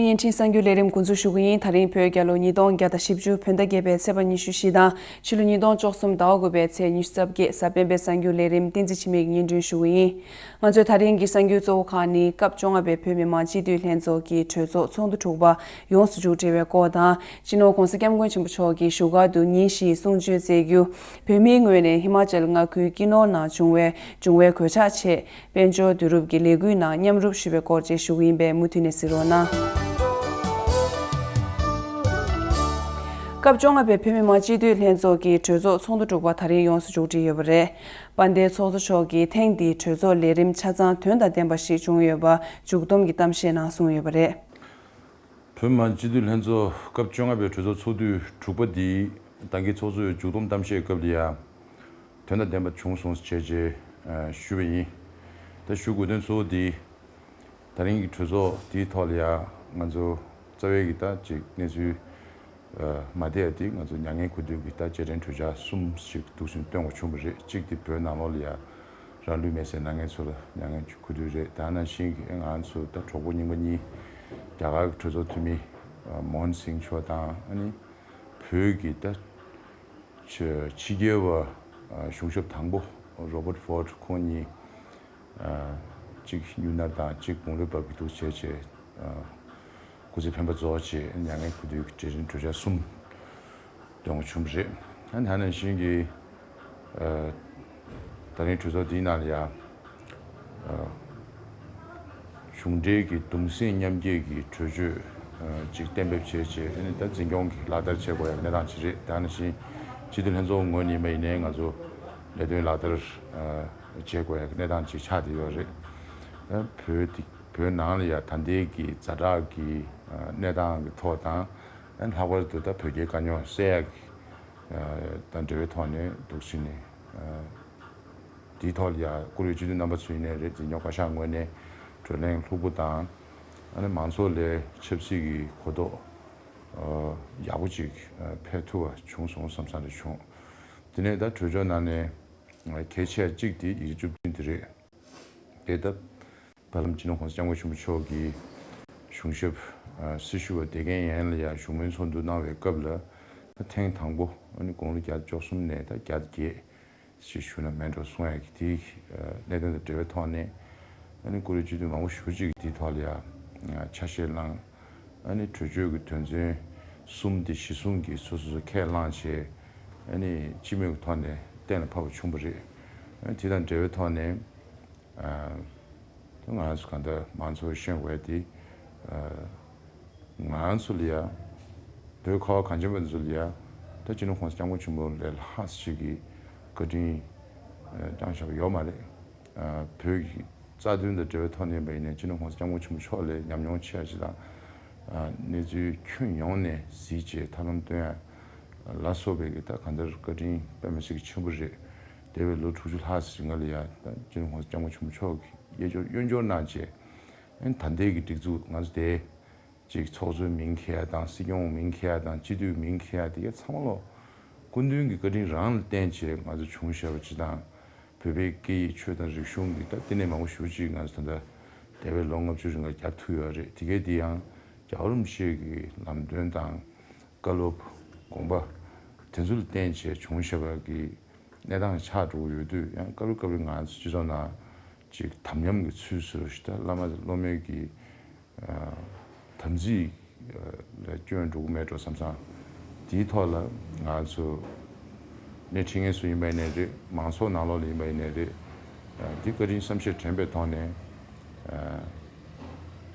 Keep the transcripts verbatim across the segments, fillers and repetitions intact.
བརྙན་འཕྲིན་གསར་འགྱུར་ལས་རིམ་འགོ་འཛུགས་ཞུ་གི་ཡིན། ད་རིང་བོད་རྒྱལ་ལོ་ཉིས་སྟོང་བརྒྱ་དང་བཞི་བཅུ། བོད་ཟླ་བརྒྱད་པའི་ཚེས་པ་ཉི་ཤུ་བཞི་དང་ཕྱི་ལོ་ཉིས་སྟོང་བཅུ་གསུམ་ཟླ་བ་དགུ་པའི་ཚེས་ཉི་ཤུ་རྩ་བརྒྱད། གཟའ་སྤེན་པའི་གསར་འགྱུར་ལས་རིམ། བསྟན་འཛིན་འཆི་མེད་ཀྱིས་སྙན་སྒྲོན་ཞུ་གི་ཡིན། ང་ཚོའི་ད་རིང་གི་གསར་འགྱུར་གཙོ་བོ་ཁག་ནི། སྐབས་བཅོ་ལྔ་པའི་བོད་མི་མང་སྤྱི་འཐུས་ལྷན་ཚོགས་ཀྱི་གྲོས་ཚོགས་ཚོགས་འདུ་དྲུག་པ་ཡོངས་སུ་མཇུག་སྒྲིལ་བའི་སྐོར་དང་། སྤྱི་ནོར་༸གོང་ས་༸སྐྱབས་མགོན་ཆེན་པོ་མཆོག་གིས་བཞུགས་སྒར་དུ་ཉིན་བཞིའི་གསུང་ཆོས་སྩལ་རྒྱུ། བོད་མིའི་ངོས་ནས་ཧི་མ་ཅལ་མངའ་ཁུལ་ཀི་ནོར་ནང་བྱུང་བའི་འབྱུང་བའི་གོད་ཆག་ཆེད། དཔལ་འབྱོར་བསྡུ་རུབ་ཀྱི་ལས་འགུལ་ནང་མཉམ་རུབ་ཞུས་པའི་སྐོར་བཅས་ཞུ་གི་ཡིན་པས། མུ་མཐུད་ནས་གཟིགས་རོགས་གནང་། སྐབས་བཅོ་ལྔ་པའི་བོད་མི་མང་སྤྱི་འཐུས་ལྷན་ཚོགས་ཀྱི་གྲོས་ཚོགས་ཚོགས་འདུ་དྲུག་པ་ད་རིང་ཡོངས་སུ་མཇུག་སྒྲིལ་ཡོད་པ་རེད། དཔལ་ལྡན་ཚོགས་གཙོ་མཆོག་གིས་ཐེངས་འདིའི་གྲོས་ཚོགས་ལས་རིམ་ཆ་ཚང་དོན་དང་ལྡན་པ་ཞིག་བྱུང་ཡོད་པ་མཇུག་བསྡོམས་ཀྱི་གཏམ་བཤད་ནང་གསུངས་ཡོད་པ་རེད། བོད་མི་མང་སྤྱི་འཐུས་ལྷན་ཚོགས་སྐབས་བཅོ་ལྔ་པའི་གྲོས་ཚོགས་ཚོགས་དུས་དྲུག་པ་འདིའི་ད་གིན་ཚོགས་གཙོས་མཇུག་བསྡོམས་གཏམ་བཤད་སྐབས་ལ་ཡང་དོན་དང་ལྡན་པ་བྱུང་སོང་ཞེས་བྱས་ཞུས་པ་ཡིན། ད་ཞུ་དགོས་དོན་གཙོ་བོ་འདི། ད་རིང་གི་གྲོས་ཚོགས་འདིའི་ཐོག་ལ་ཡང་ང་ཚོ་རྩ་བའི་གི་ད་ཅིག་གནས་ཚུལ་མ་བསྡད་ཡ་དེ། ང་ཚོ་མྱ་ངན་གུས་འདུད་ཀྱི་ད་རྗེས་དྲན་གྲོས་འཆར་གསུམ་ཞིག་འདུག་སེ་བཏོན་དགོས་བྱུང་བ་རེད། གཅིག་དེ་བོད་ནང་ལོགས་ལ་ཡང་རང་ལུས་མེར་སྲེག་གནང་མཁན་ཚོ་ལ་མྱ་ངན་གུས་འདུད་རེད། དེ་ནང་བཞིན་གྱི་ང་ཚོ་ད་གྲོགས་པོ་རྙིང་པ་གཉིས། རྒྱ་གར་གྱི་གྲོས་ཚོགས་འཐུས་མི་མོ་ཧན་སིང་མཆོག་དང་། ཨ་ནི་བོད་ཀྱི་ད་ཕྱི་རྒྱལ་བ་གཞུང་ཞབས་དང་པོ་རོ་བར་ཕོར་ཁོང་གཉིས། གཅིག་ཉུ་ནར་དང་གཅིག་དགུང་ལོའི་བབས་ཀྱི་འདུག་བྱས་བྱས། སྐུ་ཚེ་འཕེན་པ་རྫོགས་བྱས། མྱ་ངན་གུས་འདུད་ཀྱི་རྗེས་དྲན་གྲོས་འཆར་གསུམ་འདོན་དགོས་བྱུང་བ་རེད། ཨ་ནི་ད་ནང་བཞིན་གྱི་ད་རིང་གྲོས་ཚོགས་འདིའི་ནང་ལ་ཡང་གཞུང་འབྲེལ་གྱི་གདུང་སེམས་མཉམ་སྐྱེད་ཀྱི་གྲོས་ཆོད་ཅིག་གཏན་འབེབས་བྱས་བྱས། ཨ་ནི་ད་འཛིན་སྐྱོང་གི་ལག་བསྟར་བྱེད་དགོས་ཡ་གནས་སྟངས་ཅིག་རེད། ད་ནང་བཞིན་སྤྱི་འཐུས་ལྷན་ཚོགས་ངོས་ནས་མ་ཡིན་ནའི་ང་ཚོ་ལས་དོན་ལག་བསྟར་བྱེད་དགོས་ཡ་གནས་སྟངས་ཅིག་ཆགས་བསྡད་ཡོད་རེད། ད་བོད་དེ་བོད་ནང་ལ་ཡ་ད་ལྟའི་གི་ཛ་དྲག་གི་གནས་སྟངས་ཀྱི་ཐོག་དང་། ལྷག་པར་དུ་ད་བོད་རྒྱའི་དཀའ་རྙོག་སེལ་ཡག་གི་དང་འབྲེལ་བའི་ཐོག་ནས་འདུག་སེ་ནས་དེའི་ཐོག་ལ་ཡ་བཀུར་འོས་སྤྱི་འཐུས་རྣམ་པ་ཚོ་ཡིན་ནའི་རེད། འཛིན་སྐྱོང་བཀའ་ཤག་ངོས་ནས་བགྲོ་གླེང་ལྷུག་པོ་དང་། ཨ་ནི་མང་ཚོགས་ལ་ཆབ་སྲིད་ཀྱི་གོ་རྟོགས་ཡག་པོ་ཅིག་འཕེལ་ཐུབ་པ་བྱུང་སོང་བསམ་བསམ་རེ་བྱུང་། དེ་ནས་ད་གྲོས་ཆོད་ནང་ནས་གལ་ཆེ་གཅིག་དེ་ཡིག་ཆ་བཅུ་བདུན་དེ་རེད། དེ་ད་བར་ལམ་སྤྱི་ནོར་༸གོང་ས་༸སྐྱབས་མགོན་ཆེན་པོ་མཆོག་གིས་གཞུང་ཞབས་སྲི་ཞུ་བ་བདེ་སྐྱིད་ཡན་ལ་ཡ་བཞུགས་མོལ་ཚོགས་འདུ་གནང་བའི་སྐབས་ལ། ད་ཐེངས་དང་པོ་ཨ་ནི་དགུང་ལོ་བརྒྱ་དང་བཅུ་གསུམ་ནས་ད་བརྒྱ་དང་བརྒྱད་ཞིག་བཞུགས་ན་མེད་འགྲོ་གསུང་ཡ་གི་དེའི་གནད་དོན་དང་འབྲེལ་བའི་ཐོག་ནས། ཨ་ནི་བཀུར་འོས་སྤྱི་འཐུས་མང་པོ་ཞེ་པོ་ཅིག་གིས་དེའི་ཐོག་ལ་ཡ་ཆ་ཤས་བླངས། ཨ་ནི་གྲོས་ཆོད་ཀྱི་དོན་ཚན་གསུམ་དེ་གཞི་བཟུང་གིས་སོ་སོ་སོ་ཁས་བླངས་བྱས། ཨ་ནི་སྤྱི་མོས་ཀྱི་ཐོག་ནས་གཏན་ལ་ཕབ་པ་བྱུང་བ་རེད། ཨ་ནི་དེ་དང་འབྲེལ་བའི་ཐོག་ནས། ཨ་ད་ང་ཚོ་གང་ལྟར་མང་ཚོགས་ཤེས་དགོས་དེ། ཨ་ང་ཚོ་ལ་ཡ་བོད་ཁ་བ་གངས་ཅན་པ་ཚོ་ལ་ཡ་ད་སྤྱི་ནོར་༸གོང་ས་༸སྐྱབས་མགོན་ཆེན་པོ་ལས་ལྷག་ཅིག་གི་བཀའ་དྲིན་བསྐྱངས་བཞག་པ་ཡོད་མ་རེད། ཨ་བོད་ཀྱི་རྩ་དོན་དང་འབྲེལ་བའི་ཐོག་ནས་ཡིན་པ་ཡིན་ནའི་སྤྱི་ནོར་༸གོང་ས་༸སྐྱབས་མགོན་ཆེན་པོ་མཆོག་ལ་ཉམས་མྱོང་ཆེ་བ་ཞིག་དང་། ཨ་གནས་ཚུལ་ཁྱོན་ཡོངས་ནས་གཟིགས་བྱས་ཐབས་ལམ་སྟོན་ཡ་ལ་སོགས་པའི་གི་ད་གང་ལྟར་བཀའ་དྲིན་དཔེ་མི་སྲིད་ཀྱི་ཆེན་པོ་རེད། འདས་པའི་ལོ་དྲུག་ཅུ་ལྷག་ཙམ་རིང་ལ་ཡ་ད་སྤྱི་ནོར་༸གོང་ས་༸སྐྱབས་མགོན་ཆེན་པོ་མཆོག་གིས་གཡས་སྐྱོར་གཡོན་སྐྱོར་གནང་བྱས། ཨ་ནི་ད་ལྟའི་གི་སྒྲིག་འཛུགས་ང་ཚོ་དེ་ཅིག་ཚོགས་གཙོའི་མིང་འཁྱེར་ཡ་དང་། སྲིད་སྐྱོང་མིང་འཁྱེར་ཡ་དང་། སྤྱི་འཐུས་མིང་འཁྱེར་ཡ་དེ་ག་ཚང་མ་ལོ་སྐུ་མདུན་གྱི་བཀའ་དྲིན་རང་ལ་བརྟེན་བྱས་ང་ཚོ་བྱུང་བཞག་པ་ཅིག་དང་། བོད་པའི་སྐད་ཡིག་ཆོས་དང་རིག་གཞུང་གི་ད་ལྟེ་གནས་མང་པོ་ཞེ་པོ་ཅིག་ང་ཚོ་ད་ལྟ་འདས་པའི་ལོ་ལྔ་བཅུ་རིང་ལ་རྒྱབ་ཐུབ་ཡོད་རེད། དེ་གས་དེ་ཡང་རྒྱལ་བ་རིན་པོ་ཆེ་གི་ལམ་སྟོན་དང་བཀའ་སློབ་དགོངས་པ་དེ་ཚོ་ལ་བརྟེན་བྱས་བྱུང་བཞག་པ་གི་གནས་སྟངས་ཆགས་འགྲོ་གི་ཡོད་དུས། ཡང་སྐབས་རེ་སྐབས་རེ་ང་ཚོ་སྤྱི་ཚོགས་ནང་ཅིག་དམ་ཉམས་ཀྱི་ཚུལ་བཟོས་ཤིག་ད་བླ་མ་དང་སློབ་མའི་གི་དམ་ཚིག་ལ་སྐྱོན་འགྲོ་གི་མེད་འགྲོ་བསམ་བསམ། དེའི་ཐོག་ལ་ང་ཚོ་སྣེ་ཁྲིད་མཁན་ཚོ་ཡིན་པ་ཡིན་ནའི་རེད། མང་ཚོགས་ནང་ལོགས་ལ་ཡིན་པ་ཡིན་ནའི་རེད། དེ་བཀའ་དྲིན་བསམ་ཤེས་དྲན་པའི་ཐོག་ནས་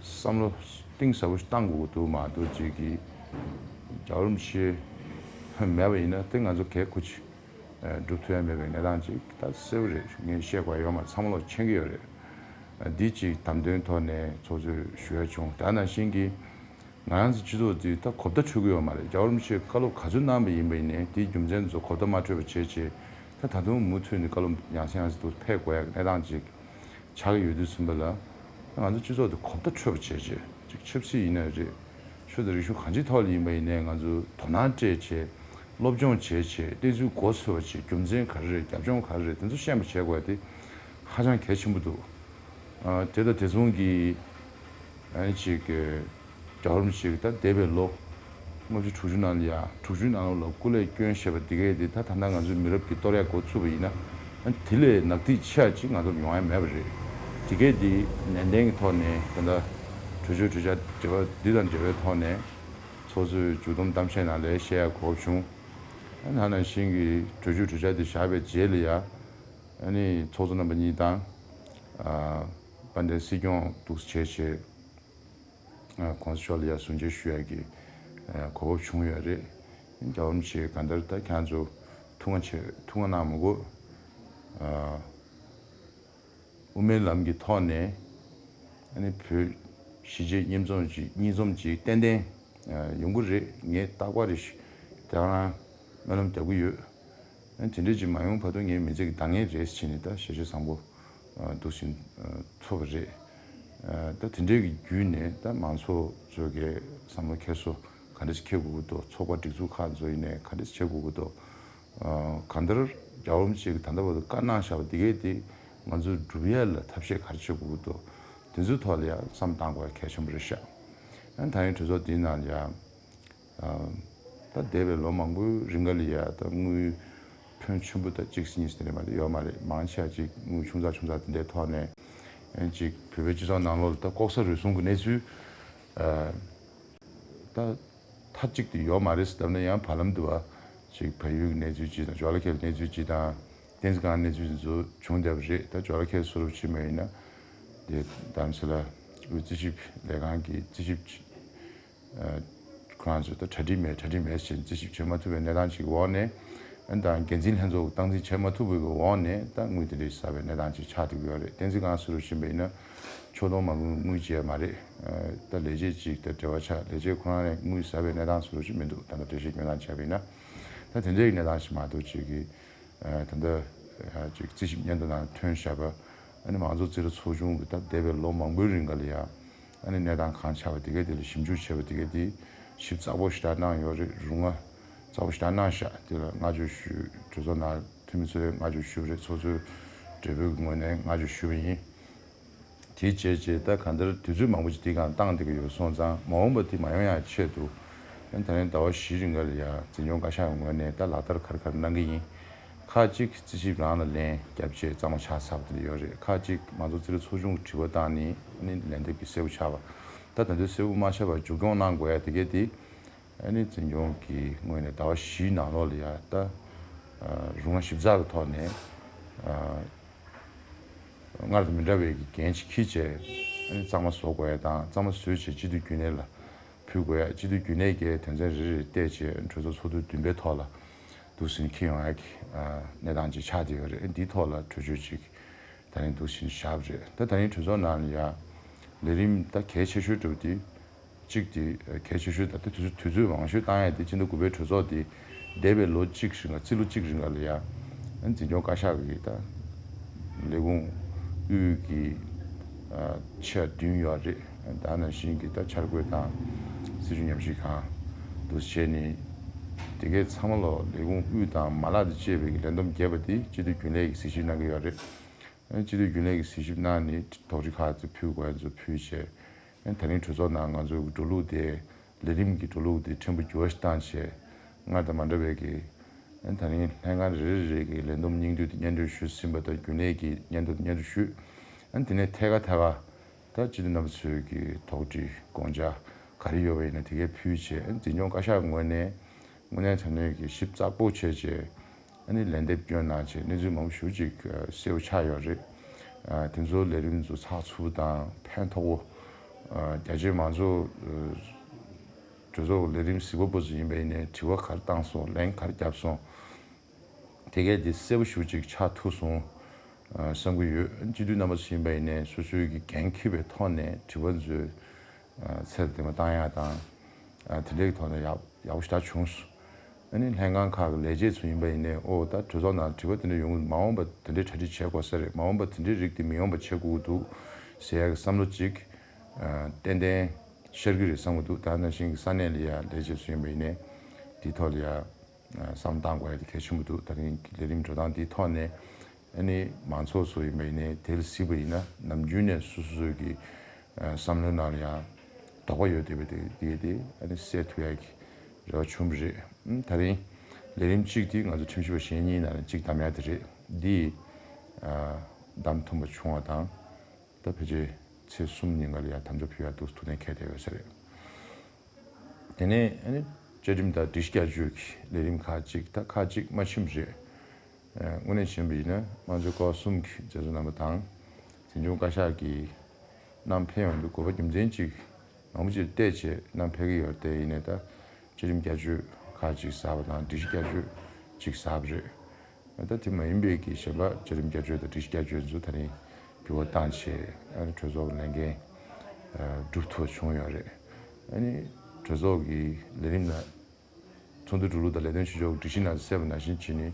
བསམ་བློ་གཏིང་ཟབ་པོ་ཞིག་བཏང་དགོས་ཀྱི་འདུག་མ་གཏོགས་ཅིག་གི་རྒྱལ་བ་རིན་པོ་ཆེ་མེད་པ་ཡིན་ན་དེ་ང་ཚོ་གལ་ཁུ་ཆེ་སྒྲུབ་ཐུབ་ཡ་མེད་པའི་གནས་སྟངས་ཅིག་ད་གསལ་པོ་རེད། ངས་བཤད་དགོས་ཡོད་མ་རེད། ཚང་མ་ལོག་མཁྱེན་གྱི་ཡོད་རེད། འདི་ཅིག་དམ་དོན་ཐོག་ནས་ཚོགས་གཙོས་ཞུ་ཡ་བྱུང་། ད་ནང་བཞིན་གྱི་ང་རང་ཚོ་སྤྱི་ཚོགས་འདི་ད་གོ་བརྡ་འཕྲོད་ཀྱི་ཡོད་མ་རེད། རྒྱལ་བ་རིན་པོ་ཆེས་བཀའ་སློབ་ག་ཚོད་གནང་པ་ཡིན་པ་ཡིན་ནའི་དེའི་རྒྱུ་མཚན་ཚོ་གོ་བརྡ་མ་འཕྲོད་པ་བྱས་བྱས། ད་ད་དུང་མུ་མཐུད་ནས་བཀའ་སློབ་ཡང་སེ་ཡང་སེ་དུ་ཕེབས་དགོས་ཡ་གནས་སྟངས་ཅིག་ཆགས་ཀྱི་ཡོད་དུས་ཙམ་པ་ལ། ང་ཚོ་སྤྱི་ཚོགས་དེ་གོ་བརྡ་འཕྲོད་པ་བྱས་བྱས། ཅིག་ཆབ་སྲིད་ཡིན་ནའི་རེད། ཆོས་དང་རིག་གཞུང་གང་ཅིའི་ཐོག་ལ་ཡིན་པ་ཡིན་ནའི་ང་ཚོ་དོ་སྣང་སྤྲད་བྱས། སློབ་སྦྱོང་བྱས་བྱས། གནས་ཚུལ་མགོ་ཚོས་པ་བྱས། རྒྱུ་མཚན་ག་རེ་རེད། རྒྱབ་ལྗོངས་ག་རེ་རེད། དེ་ཚོ་ཤེས་པ་བྱེད་དགོས་ཡ་དེ་ཧ་ཅང་གལ་ཆེན་པོ་འདུག་ཨ་དེ་དང་དེ་མཚུངས་ཀྱི་ཨ་ནི་ཅིག་ རྒྱལ་བ་རིན་པོ་ཆེ་གི་ད་འདས་པའི་ལོ་ལྔ་བཅུ་དྲུག་ཅུ་ནང་ལ་ཡ་དྲུག་ཅུའི་ནང་ལོགས་ལ་སྐུ་ལས་བསྐྱོན་བཞག་པ་འདི་གས་དེ་ད་ད་ལྟ་ང་ཚོའི་མི་རབས་ཀྱིས་གཏོར་ཡག་འགོ་ཚུགས་པ་ཡིན་ན། ཨ་དེ་ལས་ནག་ཐིག་ཆེ་བ་ཅིག་ང་ཚོར་ཡོང་ཡ་མེད་པ་རེད། དེ་གས་དེ་ནན་ཏན་གྱི་ཐོག་ནས་ད་ལྟ་གྲོས་ཆོད་གྲོས་འཆར་འབྲེལ་བ་འདི་དང་འབྲེལ་བའི་ཐོག་ནས་ཚོགས་གཙོས་མཇུག་བསྡོམས་གཏམ་བཤད་ནང་ལ་བཤད་ཡ་གོ་སྐབས་བྱུང་། ཨ་ནང་ནང་བཞིན་གྱི་གྲོས་ཆོད་གྲོས་འཆར་དེ་བཞག་པའི་རྗེས་ལ་ཡ། ཨ་ནི་ཚོགས་གཙོ་རྣམ་པ་གཉིས་དང་། ཨ་དཔལ་ལྡན་སྲིད་སྐྱོང་འདུག་སེ་བྱས་བྱས། ཨ་གོང་ས་མཆོག་ལ་ཡ་གསུང་ཆོས་ཞུ་ཡ་གི་ཨ་གོ་སྐབས་བྱུང་ཡོད་རེད། རྒྱལ་བ་རིན་པོ་ཆེ་གང་ལྟར་ད་ཁྱེད་ཚོ་ཐུགས་མ་ཆེ་ཐུགས་མ་གནང་མི་དགོས། ཨ་དབུ་མའི་ལམ་གྱི་ཐོག་ནས་ཨ་ནི་བོད་གཞིས་བྱེས་མཉམ་འཛོམས་ཅིག་གཉིས་འཛོམས་ཅིག་ཏན་ཏན་ཨ་ཡོང་གི་རེད། ངས་རྟག་པར་རེ་ཞིག་དེ་རང་སྨོན་ལམ་རྒྱག་གི་ཡོད། ཨ་དེ་འདྲས་ཅིག་མ་ཡོང་བར་དུ་ངའི་མི་ཚེ་གི་འདང་ངེས་རེད་ཟེར་ནས་ད་ཞལ་བཞེས་བཟང་པོ་ཨ་འདུག་སེ་ཨ་ཚོར་བ་རེད། ཨ་ད་དེ་འདྲས་ཀྱི་བརྒྱུད་ནས་ད་མང་ཚོགས་ཚོས་ཀྱི་བསམ་བློ་འཁྱེར་སོ་ག་འདྲས་འཁྱེར་དགོས་ཀྱི་འདུག་ཚོགས་པ་སྒྲིག་འཛུགས་ཁག་ཚོ་ཡིན་ནའི་ག་འདྲས་བྱེད་དགོས་ཀྱི་འདུག་ཨ་གང་ལྟར་རྒྱལ་བ་རིན་པོ་ཆེ་གིས་ད་ལྟ་བར་དུ་བཀའ་གནང་བཞག་པ་འདི་གས་དེ་ང་ཚོས་སྒྲུབ་ཡ་ལ་ཐབས་ཤེས་ག་རེ་བྱེད་དགོས་ཀྱི་འདུག་དེ་ཚོའི་ཐོག་ལ་ཡང་བསམ་བཏང་དགོས་ཡ་གལ་ཆེན་པོ་རེད་ཤག་ཨ་ད་ཡིན་གྲོས་ཚོགས་འདིའི་ནང་ལ་ཡང་། ཨ་ད་འདས་པའི་ལོ་མང་པོའི་རིང་ག་ལ་ཡ་ད་དངུལ་ཕོན་ཆེན་པོ་ད་གཅིག་གཉིས་དེ་འདྲ་མ་གཏོགས་ཡོད་མ་རེད། མང་ཆེ་བ་ཅིག་དངུལ་ཆུང་ཙག་ཆུང་ཙག་དེ་འདྲའི་ཐོག་ནས་ཨ་ཅིག་བོད་པའི་སྤྱི་ཚོགས་ནང་ལོགས་ལ་ད་ལྐོག་ཟ་རུལ་སུངས་ཀྱི་གནས་ཚུལ་ཨ་ད་མཐའ་གཅིག་ཏུ་ཡོད་མ་རེད་ཟེར་བསྡད་ན་ཡང་བར་ལམ་དུ་བ་ཅིག་བལ་ཡུལ་གྱི་གནས་ཚུལ་ཅིག་དང་ཇོ་ལ་ཁེལ་གནས་ཚུལ་ཅིག་དང་བསྟན་འཛིན་སྒང་གནས་ཚུལ་ཚོ་བྱུང་བསྡད་པ་རེད། ད་ཇོ་ལ་ཁེལ་སུ་རུབ་ཕྱིན་པ་ཡིན་ན་དེ་རྡ་རམ་ས་ལ་དབུས་རྩིས་ཞིབ་ལས་ཁང་གི་རྩིས་ཞིབ་ཁོ་རང་ཚོས་ད་གྲ་སྒྲིག་མེད་གྲ་སྒྲིག་མེད་ཞེས་རྩིས་ཞིབ་བྱེད་མ་ཐུབ་པའི་གནས་སྟངས་ཅིག་འོག་ནས། ཨ་དང་འགན་འཛིན་ལྷན་ཚོགས་སྟངས་འཛིན་བྱེད་མ་ཐུབ་པའི་འོག་ནས་ད་དངུལ་དེ་འདྲ་ཞིག་ཟ་བའི་གནས་སྟངས་ཅིག་ཆགས་བསྡད་ཀྱི་ཡོད་རེད། བསྟན་འཛིན་སྒང་སུ་རུ་ཕྱིན་པ་ཡིན་ན་ཕྱོགས་གཏོགས་མ་དངུལ་དངུལ་བརྗེ་མ་རེད། ཨ་ད་ལས་བྱེད་ཅིག་དང་འབྲེལ་བ་ཆགས། ལས་བྱེད་ཁོ་རང་ནས་དངུལ་ཟ་བའི་གནས་སྟངས་སུ་རུ་ཅིག་མི་འདུག་ད་ལྟ་འགྲེལ་བཤད་སྐྱོན་སྟངས་བྱས་པ་ཡིན་ན། ད་དེ་འདྲའི་གནས་སྟངས་ཤིག་མ་གཏོགས་ཅིག་གི་ཨ་ད་ལྟ་ཨ་ཅིག་རྩིས་ཞིབ་སྙན་ཐོ་ནང་ཐོན་བཞག་པ་ཨ་ནི་མང་གཙོ་རྩིས་ར་ཚོགས་ཆུང་གི་ད་འདས་པའི་ལོ་མང་པོའི་རིང་ག་ལ་ཡ་ཨ་ནི་གནས་སྟངས་གང་ཆགས་པ་དེ་གའི་དེ་ལ་ཞིབ་འཇུག་བྱས་པ་དེ་གའི་དེ་ཞིབ་ཚགས་པོ་ཞེ་དྲག་གནང་ཡོད་རེད། རུང་བ་ཚགས་པོ་ཞེ་དྲག་གནང་བཞག་དེ་ལ་བསྔགས་བརྗོད་ཞུ། གྲོས་ཚོགས་ནང་འཐུས་མི་ཚོས་བསྔགས་བརྗོད་ཞུ་བ་རེད། ཚོགས་གཙོའི་སྦྲེལ་པོའི་ངོས་ནས་བསྔགས་བརྗོད་ཞུ་བ་ཡིན། དེའི་རྗེས་རྗེས་ད་གང་ལྟར་དུས་ཚོད་མང་པོ་ཅིག་དེའི་སྒང་བཏང་བསྡད་ཀྱི་ཡོད་སོང་ཙང་མ་འོངས་པ་དེ་མ་ཡོང་ཡ་ཆེད་དུ་ཨ་ནི་ད་རིང་ཟླ་བ་བཞི་རིང་ག་ལ་ཡ་འཛིན་སྐྱོང་བཀའ་ཤག་ངོས་ནས་ད་ལག་བསྟར་ག་རེ་ག་རེ་གནང་གི་ཡིན། ཁག་ཅིག་རྩིས་ཞིབ་རང་ལ་ལན་བརྒྱབ་རྗེས་གཙང་མ་ཆགས་ཚར་བ་དེ་ཡོད་རེད། ཁག་ཅིག་མང་གཙོ་རྩིས་ར་ཚོགས་ཆུང་གི་དྲི་བ་བཏང་ནས་ཨ་ནི་ལན་འདེབས་ཀྱི་གསལ་པོ་ཆགས་པ། ད་ད་དུང་གསལ་པོ་མ་ཆགས་པར་མཇུག་སྐྱོང་གནང་དགོས་ཡ་དེ་གས་དེ་ཨ་ནི་འཛིན་སྐྱོང་གི་ངོས་ནས་ཟླ་བ་བཞིའི་ནང་ལོགས་ལ་ཡ་ད་རུང་བ་ཞིབ་ཚགས་ཀྱི་ཐོག་ནས་སྔར་དང་མི་འདྲ་བའི་གི་འགན་ཅིག་འཁྱེར་བྱས་ཨ་ནི་གཙང་མ་བཟོ་དགོས་ཡ་དང་། གཙང་མ་བཟོས་བྱས་སྤྱི་འཐུས་རྒྱུན་ལས་ལ་ཕུལ་དགོས་ཡ། སྤྱི་འཐུས་རྒྱུན་ལས་ཀྱི་དོན་ཚན་རེ་རེ་བལྟས་བྱས་གྲོས་ཚོགས་ཚོགས་དུས་བདུན་པའི་ཐོག་ལ་འདུག་སེ་འཁྱེར་ཡོང་ཡ་གི་གནས་སྟངས་ཅིག་ཆགས་བསྡད་ཡོད་རེད། འདིའི་ཐོག་ལ་གྲོས་ཆོད་ཅིག་ད་རིང་འདུག་སེ་བཞག་པ་རེད། ད་ད་རིང་གྲོས་ཚོགས་ནང་ལ་ཡ་ལས་རིམ་ད་གལ་ཆེ་ཤོས་འདྲ་བོ་དེ་གཅིག་དེ་གལ་ཆེ་ཤོས་ད་ལྟ་དུས་ཚོད་དུས་ཚོད་མང་ཤོས་བཏང་ཡ་དེ་ཕྱི་ཟླ་དགུ་པའི་གྲོས་ཚོགས་དེ་འདས་པའི་ལོ་གཅིག་རིང་ལ་རྩིས་ལོ་གཅིག་རིང་ལ་ཡ་འཛིན་སྐྱོང་བཀའ་ཤག་གི་ད་ལས་ཁུངས་དབུས་ཀྱི་ཆེས་བདུན་ཡོད་རེད། ད་ནང་བཞིན་གྱི་ད་འཆར་འགོད་དང་སྲིད་བྱུས་ཉམས་ཞིབ་ཁང་དུ་བྱས་ནས་དེ་གས་ཚང་མ་ལོ་ལས་ཁུངས་དབུས་དང་མ་ལག་དང་བཅས་པའི་ལས་བསྡོམས་བརྒྱབ་པ་དེ་སྤྱི་འཐུས་རྒྱུན་ལས་ཀྱིས་གཟིགས་ཞིབ་གནང་གི་ཡོད་རེད། སྤྱི་འཐུས་རྒྱུན་ལས་ཀྱིས་གཟིགས་ཞིབ་གནང་ནས་དོགས་གཞི་ཁག་ཚོ་ཕུལ་དགོས་ཡ་ཚོ་ཕུལ་བྱས། ད་རིང་གྲོས་ཚོགས་ནང་ང་ཚོའི་འགྲོ་ལུགས་དེ་ལས་རིམ་གྱི་འགྲོ་ལུགས་དེ་ཕྲན་བུ་འགྱུར་བ་ཞིག་བཏང་བྱས། སྔར་དང་མ་འདྲ་བའི་གི་ད་རིང་ལྷན་ཁང་རེ་རེ་རེ་གི་ལས་བསྡོམས་སྙིང་བསྡུས་དེ་སྙན་སྒྲོན་ཞུས་ཟིན་པ་དང་། རྒྱུན་ལས་ཀྱི་སྙན་ཐོ་དེ་སྙན་སྒྲོན་ཞུས། ཨ་ནི་དེ་ནས་ཐད་ཀར་ཐད་ཀར་ད་སྤྱི་འཐུས་རྣམ་པ་ཚོའི་གི་དོགས་འདྲི་དགོངས་འཆར་ག་རེ་ཡོད་པ་ཡིན་ན་དེ་གས་ཕུལ་བྱས། ཨ་ནི་འཛིན་སྐྱོང་བཀའ་ཤག་ངོས་ནས་དངོས་གནས་དྲང་གནས་ཀྱི་ཞིབ་ཚགས་པོ་བྱས་བྱས། ཨ་ནི་ལན་འདེབས་སྐྱོན་གནང་བྱས་གནས་ཚུལ་མང་པོ་ཞེ་པོ་ཅིག་གསལ་པོ་ཆགས་ཡོད་རེད། ཨ་དེ་ཚོ་ལས་རིམ་ཚོ་ཚགས་ཚུད་པོ་དང་ཕན་ཐོགས་པོ། ཨ་རྒྱ་ཆེ་མང་ཚོགས་གྲོས་ཚོགས་ལས་རིམ་གཟིགས་པ་པོ་ཚོ་ཡིན་པ་ཡིན་ནའི་དྲི་བ་ག་རེ་བཏང་སོང་། ལན་ག་རེ་བརྒྱབ་སོང་། དེ་གས་དེ་གསལ་པོ་ཞེ་པོ་ཅིག་ཆགས་ཐུབ་སོང་། ཨ་བསམ་གྱི་ཡོད། སྤྱི་འཐུས་རྣམ་པ་ཚོ་ཡིན་པ་ཡིན་ནའི་སོ་སོའི་གི་འགན་འཁྱེར་བའི་ཐོག་ནས་དྲི་བ་ཚོའི་ཨ་ཚད་དང་ལྡན་པ་བཏང་ཡག་དང་། ཨ་དེ་འདྲའི་གི་ཐོག་ནས་ཡག་ཡག་པོ་ཞེ་དྲག་བྱུང་སོང་། ཨ་ནི་ལྷན་ཁང་ཁག་གི་ལས་བྱེད་ཚོ་ཡིན་པ་ཡིན་ནའི་ཨོ་ད་གྲོས་ཚོགས་ནང་དྲི་བ་དེ་འདྲ་ཡོང་གི་འདུག་མ་འོངས་པ་དེ་འདྲའི་གྲ་སྒྲིག་བྱེད་དགོས་ས་རེད། མ་འོངས་པ་དེ་འདྲའི་རིགས་དེ་མི་ཡོང་པ་བྱེད་དགོས་ཀྱི་འདུག་ཟེར་ཡག་གི་བསམ་བློ་ཅིག་ཨ་ཏན་ཏན་ཤར་གྱི་རེད་བསམ་གྱི་འདུག་ད་ནང་བཞིན་གྱི་ས་གནས་ལ་ཡ་ལས་བྱེད་ཚོ་ཡིན་པ་ཡིན་ནའི་དེའི་ཐོག་ལ་ཡ་བསམ་བཏང་དགོས་ཡ་དེ་གལ་ཆེན་པོ་འདུག་ད་རིང་གི་ལས་རིམ་འགྲོ་སྟངས་དེའི་ཐོག་ནས་ཨ་ནི་མང་ཚོགས་ཚོ་ཡིན་པ་ཡིན་ནའི་དེ་ལ་གཟིགས་པ་ཡིན་ན་ནམ་རྒྱུན་ནས་སོ་སོ་སོ་གི་བསམ་བློའི་ནང་ལ་ཡང་ དོགས་པ་ཡོད་བསྡད་པའི་དེ་དེ་དེ་ཨ་ནི་སེལ་ཐུབ་ཡག་གི་རེ་བ་བྱུང་བ་རེད། ཨ་ནི་ད་རིང་ལས་རིམ་གཅིག་དེ་ང་ཚོ་ཁྲིམས་ཞིབ་པ་གཞན་གཉིས་ནང་ནས་གཅིག་བདམས་ཡག་དེ་རེད། འདི་ཨ་བདམས་ཐོན་པ་བྱུང་བ་དང་། ད་ཕལ་ཆེར་ཚེས་གསུམ་ཉིན་ཀ་ལ་ཡར་དམ་བཅའ་ཕུལ་ཡག་འདུག་ཐུགས་གཏན་འཁེལ་བསྡད་ཡོད་ས་རེད། དེ་ནས་ཨ་ནི་བཅའ་ཁྲིམས་དང་སྒྲིག་གཞི་བསྐྱར་བཅོས་ཀྱི་ལས་རིམ་ཁག་ཅིག་ད་ཁག་ཅིག་མ་ཕྱིན་པ་རེད། ཨ་དངོས་གནས་བྱས་པ་ཡིན་ན་དམངས་གཙོའི་ཀ་བ་གསུམ་གྱི་མཛད་གཙོ་རྣམ་པ་དང་། འཛིན་སྐྱོང་བཀའ་ཤག་གིས་གནང་ཕན་ཡོང་དུས་དགོས་པ་རྒྱུ་མཚན་ཅིག་མང་པོ་ཅིག་བལྟས་བྱས་གནང་ཕན་གྱི་ཡོད་རེད། དེ་ཡིན་ནའི་ད་བཅའ་ཁྲིམས་བསྐྱར་བཅོས་ཁག་ཅིག་ཟེར་བ་དང་སྒྲིག་གཞི་བསྐྱར་བཅོས་ཅིག་ཟེར་བ་རེད། ད་དེ་མ་ཡིན་པའི་གི་གཞན་པ་བཅའ་ཁྲིམས་བསྐྱར་བཅོས་དང་སྒྲིག་གཞི་བསྐྱར་བཅོས་ཚོ་ད་རིང་འགྱུར་བ་བཏང་བྱས་ཨ་ནི་གྲོས་ཚོགས་ཀྱི་ལས་འགན་སྒྲུབ་ཐུབ་པ་བྱུང་ཡོད་རེད། ཨ་ནི་གྲོས་ཚོགས་ཀྱི་ལས་རིམ་ནང་ཚོགས་འདུ་གྲོལ་ལུགས་དང་ལས་དོན་བྱེད་ཕྱོགས་སྒྲིག་གཞི་ནང་གསལ་བ་ནང་བཞིན་བྱས་ནས་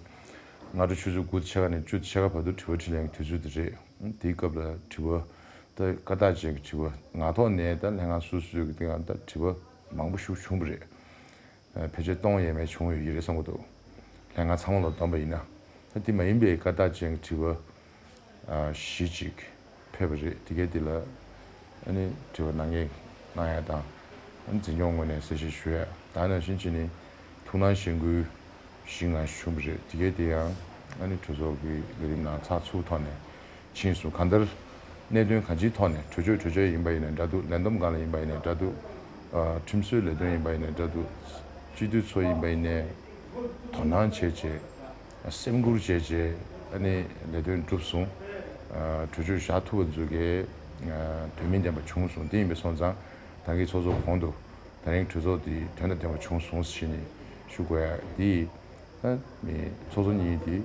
སྔ་དྲོ་ཆུ་ཚོད་དགུ་ཕྱེད་ཀ་ནས་བཅུ་ཕྱེད་ཀ་བར་དུ་དྲི་བ་དྲིས་ལན་གྱི་དུས་ཚོད་དེ་རེད། དེའི་སྐབས་ལ་དྲི་བ་ད་བཀའ་རྟགས་ཅན་གྱི་དྲི་བ་ངག་ཐོག་ནས་ད་ལྷན་ཁང་སོ་སོའི་གི་སྟེང་ད་དྲི་བ་མང་པོ་ཞིག་བྱུང་བ་རེད། ཕལ་ཆེར་སྟོང་ཡས་མས་བྱུང་ཡོད་ཀྱི་རེད་བསམ་གྱི་འདུག་ལྷན་ཁང་ཚང་མ་ལ་བསྡོམས་པ་ཡིན་ན། ད་དེ་མ་ཡིན་པའི་བཀའ་རྟགས་ཅན་གྱི་དྲི་བ་བཞི་ཅིག་ཕེབས་པ་རེད། དེ་གའི་དེ་ལ་ཨ་ནི་དྲི་བ་གནང་མཁན་གནང་ཡ་དང་། ཨ་ནི་འཛིན་སྐྱོང་ངོས་ནས་གསལ་བཤད་ཞུ་ཡ་དང་། ནང་བཞིན་བྱས་ནས་ཐུགས་སྣང་གཞེན་སྐུལ་བཞི་ལྔ་བྱུང་བ་རེད། དེ་གའི་དེ་ཡང་ཨ་ནི་གྲོས་ཚོགས་ཀྱི་ལས་རིམ་ནང་ཚགས་ཚུད་ཐོག་ནས་ཕྱིན་སོང་། གང་ལྟར་གནད་དོན་གང་ཅིའི་ཐོག་ནས་གྲོས་ཆོད་གྲོས་ཆོད་ཡིན་པ་ཡིན་ནའི་འདྲ་འདུག་ལས་བསྡོམས་སྒང་ལ་ཡིན་པ་ཡིན་ནའི་འདྲ་འདུག་ཨ་ཁྲིམས་བཟོའི་ལས་དོན་ཡིན་པ་ཡིན་ནའི་འདྲ་འདུག་སྤྱི་འཐུས་ཚོ་ཡིན་པ་ཡིན་ནའི་དོ་སྣང་བྱས་བྱས་སེམས་ཁུར་བྱས་བྱས་ཨ་ནི་ལས་དོན་བསྒྲུབས་སོང་། ཨ་གྲོས་ཆོད་བཞག་ཐུབ་པ་ཚོ་གའི་ཨ་དོན་སྨིན་ལྡན་པ་བྱུང་སོང་། དེ་ཡིན་པ་སོང་ཙང་ད་གིན་ཚོགས་གཙོ་གོང་དུ་ད་རིང་གྲོས་ཚོགས་འདི་དོན་དང་ལྡན་པ་བྱུང་སོང་ཞེས་ནས་ཞུ་དགོས་ཡ་འདི། ད་མི་ཚོགས་གཙོ་གཉིས་དེ་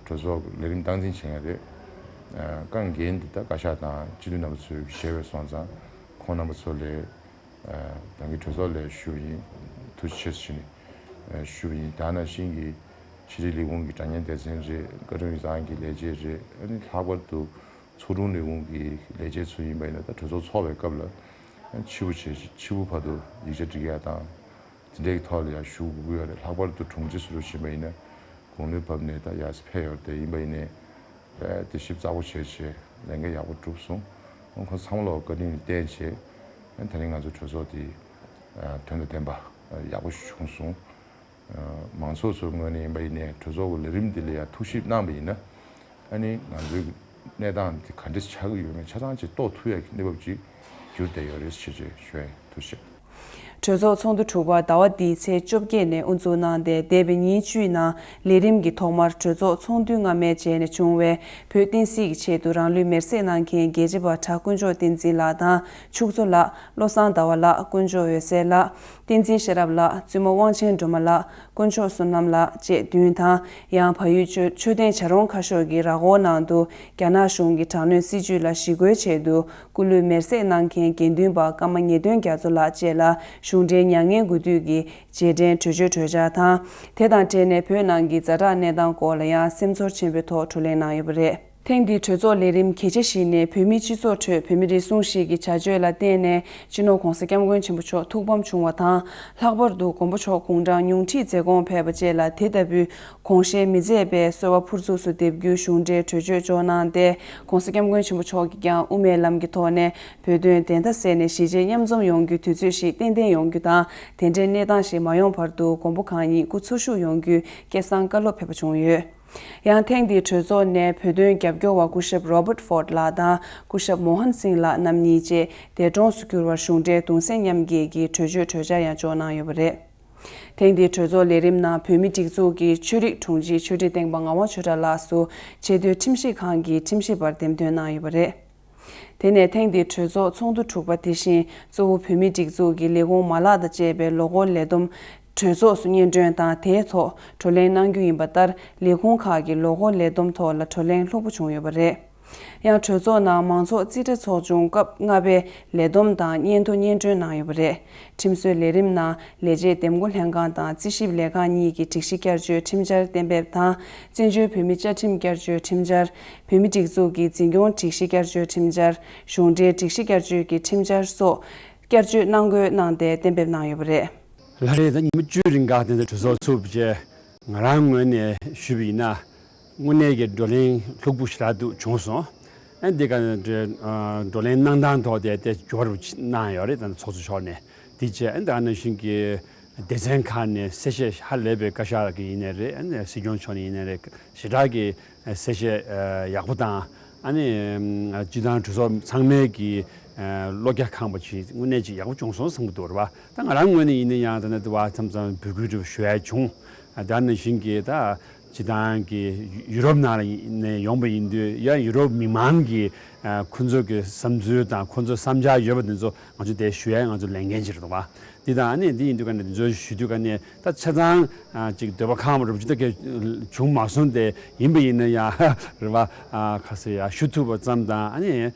གྲོས་ཚོགས་ལས་རིམ་སྟངས་འཛིན་བྱེད་མཁན་རེད། ཨ་རྐང་འགན་འདི་ད་བཀའ་ཤག་དང་སྤྱི་འཐུས་རྣམ་པ་ཚོས་བཞེས་པའི་སོང་ཙང་ཁོང་རྣམ་པ་ཚོ་ལ་ཨ་རང་གི་གྲོས་ཚོགས་ལ་ཞུ་བ་ཡིན། ཐུགས་རྗེ་ཆེ་ཞུ་ནས་ཨ་ཞུ་བ་ཡིན། ད་ནང་བཞིན་གྱི་ཕྱི་དྲིལ་ལས་ཁུངས་ཀྱི་དྲ་བརྙན་སྡེ་ཚན་རེད། བཀའ་དྲུང་ཡིག་ཚང་གི་ལས་བྱེད་རེད། ཨ་ནི་ལྷག་པར་དུ་ཚོགས་དྲུང་ལས་ཁུངས་ཀྱི་ལས་བྱེད་ཚོ་ཡིན་པ་ཡིན་ན་ད་གྲོས་ཚོགས་ཚོགས་པའི་སྐབས་ལ་ཕྱི་པོ་བྱས་ཕྱི་པོ་བར་དུ་ཡིག་ཆ་འབྲི་ཡ་དང་། དེ་འདྲའི་ཐོག་ལ་ཡང་ཞུ་དགོས་ཀྱི་ཡོད་རེད། ལྷག་པར་དུ་དྲུང་ཆེ་སུ་རུ་ཕྱིན་པ་ཡིན་ན་དགུང་ལོའི་བབ་ནས་ད་ཡར་ཕེབས་ཡོད་རེད། དེ་ཡིན་པ་ཡིན་ནའི་རྦད་དེ་ཞིབ་ཚགས་པོ་བྱས་བྱས་ལས་འགན་ཡག་པོ་བསྒྲུབས་སོང་། ཁོང་ཚང་མ་ལ་བཀའ་དྲིན་བསྟན་བྱས་ད་རིང་ང་ཚོའི་གྲོས་ཚོགས་དེ་དོན་དང་ལྡན་པ་ཡག་པོ་ཞིག་བྱུང་སོང་། མང་ཚོགས་ཚོའི་ངོས་ནས་ཡིན་པ་ཡིན་ནའི་གྲོས་ཚོགས་ཀྱི་ལས་རིམ་འདི་ལ་ཡང་ཐུགས་ཞིབ་གནང་བ་ཡིན་ན། ཨ་ནི་ང་ཚོའི་གནས་སྟངས་འདི་ག་འདྲ་ཆགས་ཀྱི་ཡོད་མེད་ཆ་ཚང་ཅིག་རྟོགས་ཐུབ་ཡག་གི་གནས་བབ་ཅིག་གྱུར་བསྡད་ཡོད་རེད་ཞེས་བྱས་ཞུ་ཡ་ཡིན། ཐུགས་རྗེ་ཆེ། གྲོས་ཚོགས་ཚོགས་འདུ་དྲུག་པ་ཟླ་བ་འདིའི་ཚེས་བཅོ་བརྒྱད་ནས་དབུ་འཛུགས་གནང་སྟེ། འདས་པའི་ཉིན་བཅུའི་ནང་ལས་རིམ་གྱི་ཐོག་མར་གྲོས་ཚོགས་ཚོགས་འདུ་སྔ་མའི་རྗེས་ནས་བྱུང་བའི་བོད་བསྟན་སྲིད་ཀྱི་ཆེད་དུ་རང་ལུས་མེར་སྲེག་གནང་མཁན་རྒྱལ་གཅེས་པ་གྲྭ་དཀོན་མཆོག་བསྟན་འཛིན་ལགས་དང་། ཕྱུགས་མཚོ་ལགས། བློ་བཟང་ཟླ་བ་ལགས། དཀོན་མཆོག་འོད་ཟེར་ལགས། བསྟན་འཛིན་ཤེས་རབ་ལགས། བཙུན་མ་དབང་ཆེན་སྒྲོལ་མ་ལགས། དཀོན་མཆོག་བསོད་ནམས་ལགས་བཅས་བདུན་དང་། ཡང་བལ་ཡུལ་མཆོད་མཆོད་རྟེན་བྱ་རུང་ཁ་ཤོར་གྱི་ར་སྐོར་ནང་དུ་རྒྱ་ནག་གཞུང་གི་དྲག་གནོན་སྲིད་བྱུས་ལ་ཞི་རྒོལ་ཆེད་དུ་སྐུ་ལུས་མེར་སྲེག་གནང་མཁན་དགེ་འདུན་པ་ཀརྨ་ཉེ་སྟོན་རྒྱ་མཚོ་ལགས་བཅས་ལ་གཞུང་འབྲེལ་མྱ་ངན་གུས་འདུད་ཀྱི་རྗེས་དྲན་གྲོས་ཆོད་གྲོས་འཆར་དང་། དེ་དང་འབྲེལ་ནས་བོད་ནང་གི་ཛ་དྲག་གནས་སྟངས་སྐོར་ལ་ཡང་སེམས་ཚོར་ཆེན་པོའི་ཐོག་བགྲོ་གླེང་གནང་ཡོད་པ་རེད། ཐེངས་འདིའི་གྲོས་ཚོགས་ལས་རིམ་གལ་ཆེ་ཞིག་ནི་བོད་མིའི་སྤྱི་ཚོགས་ཁྲོད་བོད་མི་རེ་ཟུང་ཞིག་གི་བྱ་སྤྱོད་ལ་བརྟེན་ནས་སྤྱི་ནོར་༧གོང་ས་༧སྐྱབས་མགོན་ཆེན་པོ་མཆོག་ཐུགས་ཕམ་བྱུང་བ་དང་། ལྷག་པར་དུ་མགོན་པོ་མཆོག་དགུང་གྲངས་ཉུང་འཕྲིས་མཛད་དགོངས་ཕེབས་པ་བཅས་ལ་དེ་ལྟ་བུའི་དགོངས་བཞེས་མི་མཛད་པའི་གསོལ་བ་ཕུར་ཚུགས་སུ་འདེབས་རྒྱུའི་གཞུང་འབྲེལ་གྲོས་ཆོད་འཇོག་གནང་སྟེ། ༧གོང་ས་༧སྐྱབས་མགོན་ཆེན་པོ་མཆོག་གིས་ཀྱང་དབུ་མའི་ལམ་གྱི་ཐོག་ནས་བོད་དོན་བདེན་མཐའ་གསལ་ནས་གཞིས་བྱེས་མཉམ་འཛོམས་ཡོང་རྒྱུའི་དུས་ཚོད་ཞིག་ཏན་ཏན་ཡོང་རྒྱུ་དང་། དེ་འདྲའི་གནས་སྟངས་ཤིག་མ་ཡོང་བར་དུ་མགོན་པོ་གང་ཉིད་སྐུ་འཚོ་བཞུགས་ཡོང་རྒྱུའི་སྐལ་བཟང་བཀའ་སློབ་ཕེབས་པ་བྱུང་ཡོད། ཡང་ཐེངས་འདིའི་གྲོས་ཚོགས་ནས་བོད་དོན་རྒྱབ་སྐྱོར་བ་སྐུ་ཞབས་Robert Ford ལགས་དང་སྐུ་ཞབས་མོ་ཧན་སིང་ལགས་རྣམ་གཉིས་བཅས་འདས་གྲོངས་སུ་གྱུར་བར་གཞུང་འབྲེལ་གདུང་སེམས་མཉམ་སྐྱེད་ཀྱི་གྲོས་ཆོད་གྲོས་འཆར་ཡང་འཇོག་གནང་ཡོད་པ་རེད། ཐེངས་འདིའི་གྲོས་ཚོགས་ལས་རིམ་ནང་བོད་མིའི་སྒྲིག་འཛུགས་ཀྱི་ཆོས་རིག་དྲུང་ཆེ་ཆོས་ཁྲི་སྟེང་པ་ངག་དབང་ཆོས་གྲགས་ལགས་སུ་ཆེས་མཐོའི་ཁྲིམས་ཞིབ་ཁང་གི་ཁྲིམས་ཞིབ་པར་འདེམས་ཐོན་གནང་ཡོད་པ་རེད། དེ་ནས་ཐེངས་འདིའི་གྲོས་ཚོགས་ཚོགས་འདུ་དྲུག་པ་དེ་བཞིན་གཙོ་བོ་བོད་མིའི་སྒྲིག་འཛུགས་ཀྱི་ལས་ཁུངས་མ་ལག་དང་བཅས་པའི་ལོ་འཁོར་ལས་བསྡོམས་གྲོས་ཚོགས་སུ་སྙན་སྒྲོན་དང་དེའི་ཐོག་བགྲོ་གླེང་གནང་རྒྱུ་ཡིན་པ་ལྟར། ལས་ཁུངས་ཁག་གི་ལོ་འཁོར་ལས་བསྡོམས་ཐོག་ལ་བགྲོ་གླེང་ལྷུག་པོ་བྱུང་ཡོད་པ་རེད། ཡང་གྲོས་ཚོགས་ནང་མང་ཚོགས་རྩིས་ཁྲ་ཚོགས་ཆུང་སྐབས་ལྔ་པའི་ལས་བསྡོམས་དང་སྙན་ཐོ་སྙན་སྒྲོན་གནང་ཡོད་པ་རེད། ཁྲིམས་བཟོའི་ལས་རིམ་ནང་ལས་བྱེད་འདེམས་བསྐོ་ལྷན་ཁང་དང་རྩིས་ཞིབ་ལས་ཁང་གཉིས་ཀྱི་སྒྲིག་གཞི་བསྐྱར་བཅོས་ཁྲིམས་འཆར་གཏན་འབེབས་དང་། བཙན་བྱོལ་བོད་མིའི་བཅའ་ཁྲིམས་བསྐྱར་བཅོས་ཁྲིམས་འཆར། བོད་མིའི་སྒྲིག་འཛུགས་ཀྱི་འཛིན་སྐྱོང་སྒྲིག་གཞི་བསྐྱར་བཅོས་ཁྲིམས་འཆར། གཞུང་འབྲེལ་སྒྲིག་གཞི་བསྐྱར་བཅོས་ཀྱི་ཁྲིམས་འཆར་སོགས་བསྐྱར་བཅོས་གནང་དགོས་གནང་སྟེ་གཏན་འབེབས་གནང་ཡོད་པ་རེད། ལྷ་རེས་ད་ཉི་མ་བཅུའི་རིང་ག་དེ་ཚོ་གྲོས་ཚོགས་ཚུགས་པ་བྱས། ང་རང་ངོས་ནས་ཞུས་པ་ཡིན་ན། དངོས་གནས་ཀྱི་བགྲོ་གླེང་ལྷུག་པོ་ཞེ་དྲག་འདུག་བྱུང་སོང་། ཨ་འདི་ག་ནས་བགྲོ་གླེང་གནང་སྟངས་ཐོག་དེ་དེ་འབྱོར་གནང་ཡོད་རེད། ད་ཚོགས་གཙོ་མཆོག་ནས་འདི་བྱས། ཨ་ད་ནང་བཞིན་གྱི་སྡེ་ཚན་ཁག་ནས་གསལ་བཤད་ཧ་ལས་པའི་བཀའ་ཤག་གི་ཡིན་ནའི་རེད། ཨ་ནི་སྲིད་སྐྱོང་མཆོག་ནས་ཡིན་ནའི་རེད། ཞེ་དྲག་གི་གསལ་བཤད་ཡག་པོ་དང་། ཨ་ནི་སྤྱི་བཏང་གྲོས་ཚོགས་ཚང་མའི་གི་བློ་རྒྱ་ཁེངས་པ་ཅིག་དངོས་གནས་ཅིག་ཡག་པོ་བྱུང་སོང་བསམ་གྱི་འདུག་རེད་པ། ད་ང་རང་ངོས་ནས་ཡིན་ན་ཡང་ད་ནི་དེ་བ་མཚམས་མཚམས་འབོད་སྐུལ་འདྲ་པོ་ཞུ་ཡ་བྱུང་། ད་ནང་བཞིན་གྱི་ད་སྤྱི་བཏང་གི་ཡུ་རོབ་ནང་ལ་ཡིན་ནས་ཡོང་པ་ཡིན་དུས་ཡང་ཡུ་རོབ་མི་མང་གི་ཁོ་ཚོ་གི་བསམ་ཚུལ་དང་ཁོ་ཚོ་བསམ་འཆར་ཡོད་པ་དེ་ཚོ་ང་ཚོ་དེ་ཞུ་ཡ་ང་ཚོ་ལས་འགན་ཅིག་རེད་འདུག་པ། འདི་དང་ཨ་ནི་འདི་ཡིན་དུས་ག་ནས་འདི་ཚོ་ཞུ་དུས་ག་ནས་ད་ཆ་ཚང་ཅིག་འདོད་པ་ཁེངས་པ་འདྲ་པོ་ཅིག་ད་ག་བྱུང་མ་སོང་། དེ་ཡིན་པ་ཡིན་ན་ཡང་རེད་པ། ཁ་སོ་ཡ་ཞུ་ཐུབ་པ་ཙམ་དང་ཨ་ནི།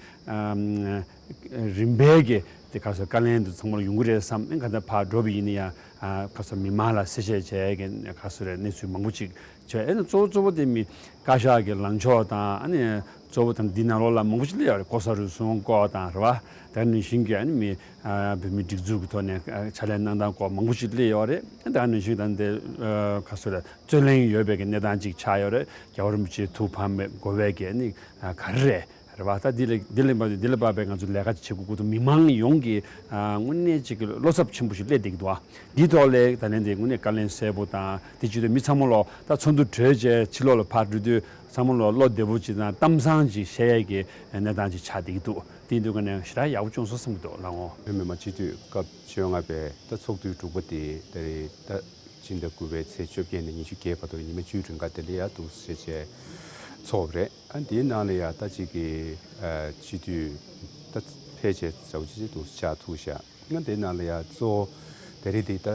རིམ་པས་ཀྱི་དེ་ག་ཚོད་བཀའ་ལན་དུ་ཚང་མར་ཡོང་གི་རེད་བསམ། ཨེ་ག་ད་ཕར་འགྲོ་བ་ཡིན་ན་ཡང་ག་ཚོད་མི་མང་ལ་གསལ་བཤད་བྱས་ཀྱི་ག་ཚོད་རེད། གནས་ཚུལ་མང་པོ་ཅིག་བྱས། ཨེ་ན་གཙོ་བོ་གཙོ་བོ་དེ་མི་བཀའ་ཤག་གི་ལངས་ཕྱོགས་དང་། ཨ་ནི་གཙོ་བོ་དང་འདི་ནང་ལོགས་ལ་མང་པོ་ཅིག་སླེབས་ཡོད་རེད། ལྐོག་ཟ་རུལ་སུངས་སྐོར་དང་རེད་པ། ད་ནང་བཞིན་གྱི་ཨ་ནི་མི་བོད་མི་སྒྲིག་འཛུགས་ཀྱི་ཐོག་ནས་ཕྱག་ལས་གནང་སྟངས་སྐོར་མང་པོ་ཅིག་སླེབས་ཡོད་རེད། ད་ནང་བཞིན་ད་འདི་ག་ཚོད་རེད། རྩོད་གླེང་ཡོད་པའི་གི་གནས་སྟངས་ཅིག་ཆགས་ཡོད་རེད། རྒྱལ་བ་རིན་པོ་ཆེ་ཐུགས་ཕམ་པའི་དགོས་པའི་གི་ཨ་ནི་ག་རེ་རེད། རེད་པ། ད་འདི་ལ་འདི་ལ་འབབ་འདི་ལ་འབབ་པའི་ང་ཚོ་ལས་ཀ་བྱེད་དགོས་ཀྱི་འདུག་མི་མང་ཡོངས་ཀྱི་དངོས་གནས་ཅིག་གི་བློ་འཚབ་ཆེན་པོ་ཞིག་སླེབས་བསྡད་ཀྱི་འདུག་འདིའི་ཐོག་ལ་ད་ལན་འདི་དངོས་གནས་བཀའ་ལན་གསལ་པོ་དང་། དེ་བྱེད་དུས་མི་ཚང་མ་ལོ་ད་ཚོགས་འདུ་གྲོལ་རྗེས་ཕྱི་ལོགས་ལ་ཕར་འགྲོ་དུས་ཚང་མ་ལོ་བློ་བདེ་པོ་ཅིག་དང་གཏམ་བཟང་ཅིག་བཤད་ཡས་ཀྱི་གནས་སྟངས་ཅིག་ཆགས་བསྡད་ཀྱི་འདུག་དེ་ཡིན་དུས་ག་ནས་ཞེ་དྲག་ཡག་པོ་བྱུང་སོང་བསམ་གྱི་འདུག་ལགས་འོང་། བོད་མི་མང་སྤྱི་འཐུས་སྐབས་བཅོ་ལྔ་པའི་ད་ཚོགས་དུས་དྲུག་པ་དེ་ད་རེས་ད་སྤྱི་ཟླ་དགུ་པའི་ཚེས་བཅོ་བརྒྱད་ནས་ཉི་ཤུ་བརྒྱད་བར་དུ་ཉི་མ་བཅུའི་རིང་ག་དེ་ལ་ཡ་འདུག་སེ་བྱས་བྱས་ཚོགས་རེད། ཨ་འདིའི་ནང་ལ་ཡ་ད་ཅིག་གི་ཨ་སྤྱི་འཐུས་ད་ཕལ་ཆེར་ཟབ་ཅིག་ཅིག་འདུག་ཆགས་ཐུབ་ཤག་ང་འདིའི་ནང་ལ་ཡ་གཙོ་བོ་ད་རེས་དེ་ད་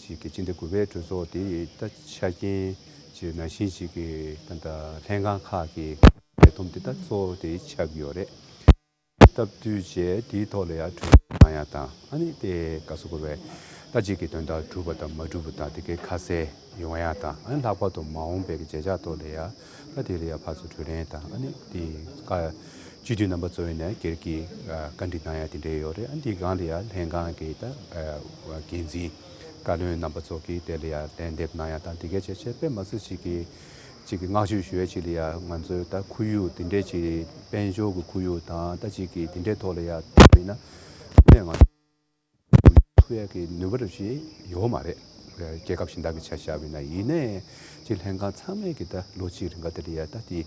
ཅིག་གི་སྤྱི་ཟླ་དགུ་པའི་གྲོས་ཚོགས་དེ་ད་ཆ་རྐྱེན་ཅིག་ནང་བཞིན་ཅིག་གི་ད་ད་ལྷན་ཁང་ཁག་གི་ལས་བསྡོམས་དེ་ད་གཙོ་བོ་དེ་ཆགས་ཀྱི་ཡོད་རེད། སྟབས་བསྟུན་བྱས་དེའི་ཐོག་ལ་ཡང་གྲོས་གནང་ཡ་དང་། ཨ་ནི་དེ་ག་ཟེར་དགོས་རེད། ད་ཅིག་གི་དོན་དག་གྲུབ་པ་དང་མ་གྲུབ་པ་དང་དེ་གའི་ཁ་གསལ་ཡོང་ཡ་དང་། ཨ་ནི་ལྷག་པར་དུ་མ་འོངས་པའི་གི་བྱེད་ཕྱོགས་ཐོག་ལ་ཡ་ད་དེ་ལ་ཡ་ཕར་ཚུར་གྲོས་གླེང་དང་། ཨ་ནི་དེ་ཀ་སྤྱི་འཐུས་རྣམ་པ་ཚོ་ཡིན་ནའི་སྒེར་གྱི་བཀའ་འདྲི་གནང་ཡ་དེ་འདྲ་ཡོད་རེད། ཨ་ནི་དེའི་སྒང་ལ་ཡ་ལྷན་ཁང་གི་ད་འགན་འཛིན་བཀའ་བློན་རྣམ་པ་ཚོ་གིས་དེ་ལ་ཡ་ལན་འདེབས་གནང་ཡ་དང་དེ་གའི་བྱེད་ཕྱོགས་དཔེ་མ་སྲིད་ཅིག་གི་ཅིག་གི་བསྔགས་བརྗོད་ཞུ་ཡ་ཅིག་ལ་ཡ་ང་ཚོའི་ད་ཁོར་ཡུག་དེ་འདྲས་ཅིག་དཔལ་འབྱོར་གྱི་ཁོར་ཡུག་དང་ད་ཅིག་གི་དེ་འདྲས་ཐོག་ལ་ཡ་ཡིན་ན་ནས་ང་ཚོ་ཐུབ་ཡ་གི་ནུས་པ་རབ་ཞིག་ཡོད་མ་རེད། རྒྱལ་ཁབ་གཞན་དག་གི་ཆ་བཞག་པ་ཡིན་ན། ཡིན་ནའི་ཅིག་ལྷན་ཁང་ཚང་མས་ཀྱི་ད་ལོ་གཅིག་རིང་ག་དེ་ལ་ཡ་ད་དེ་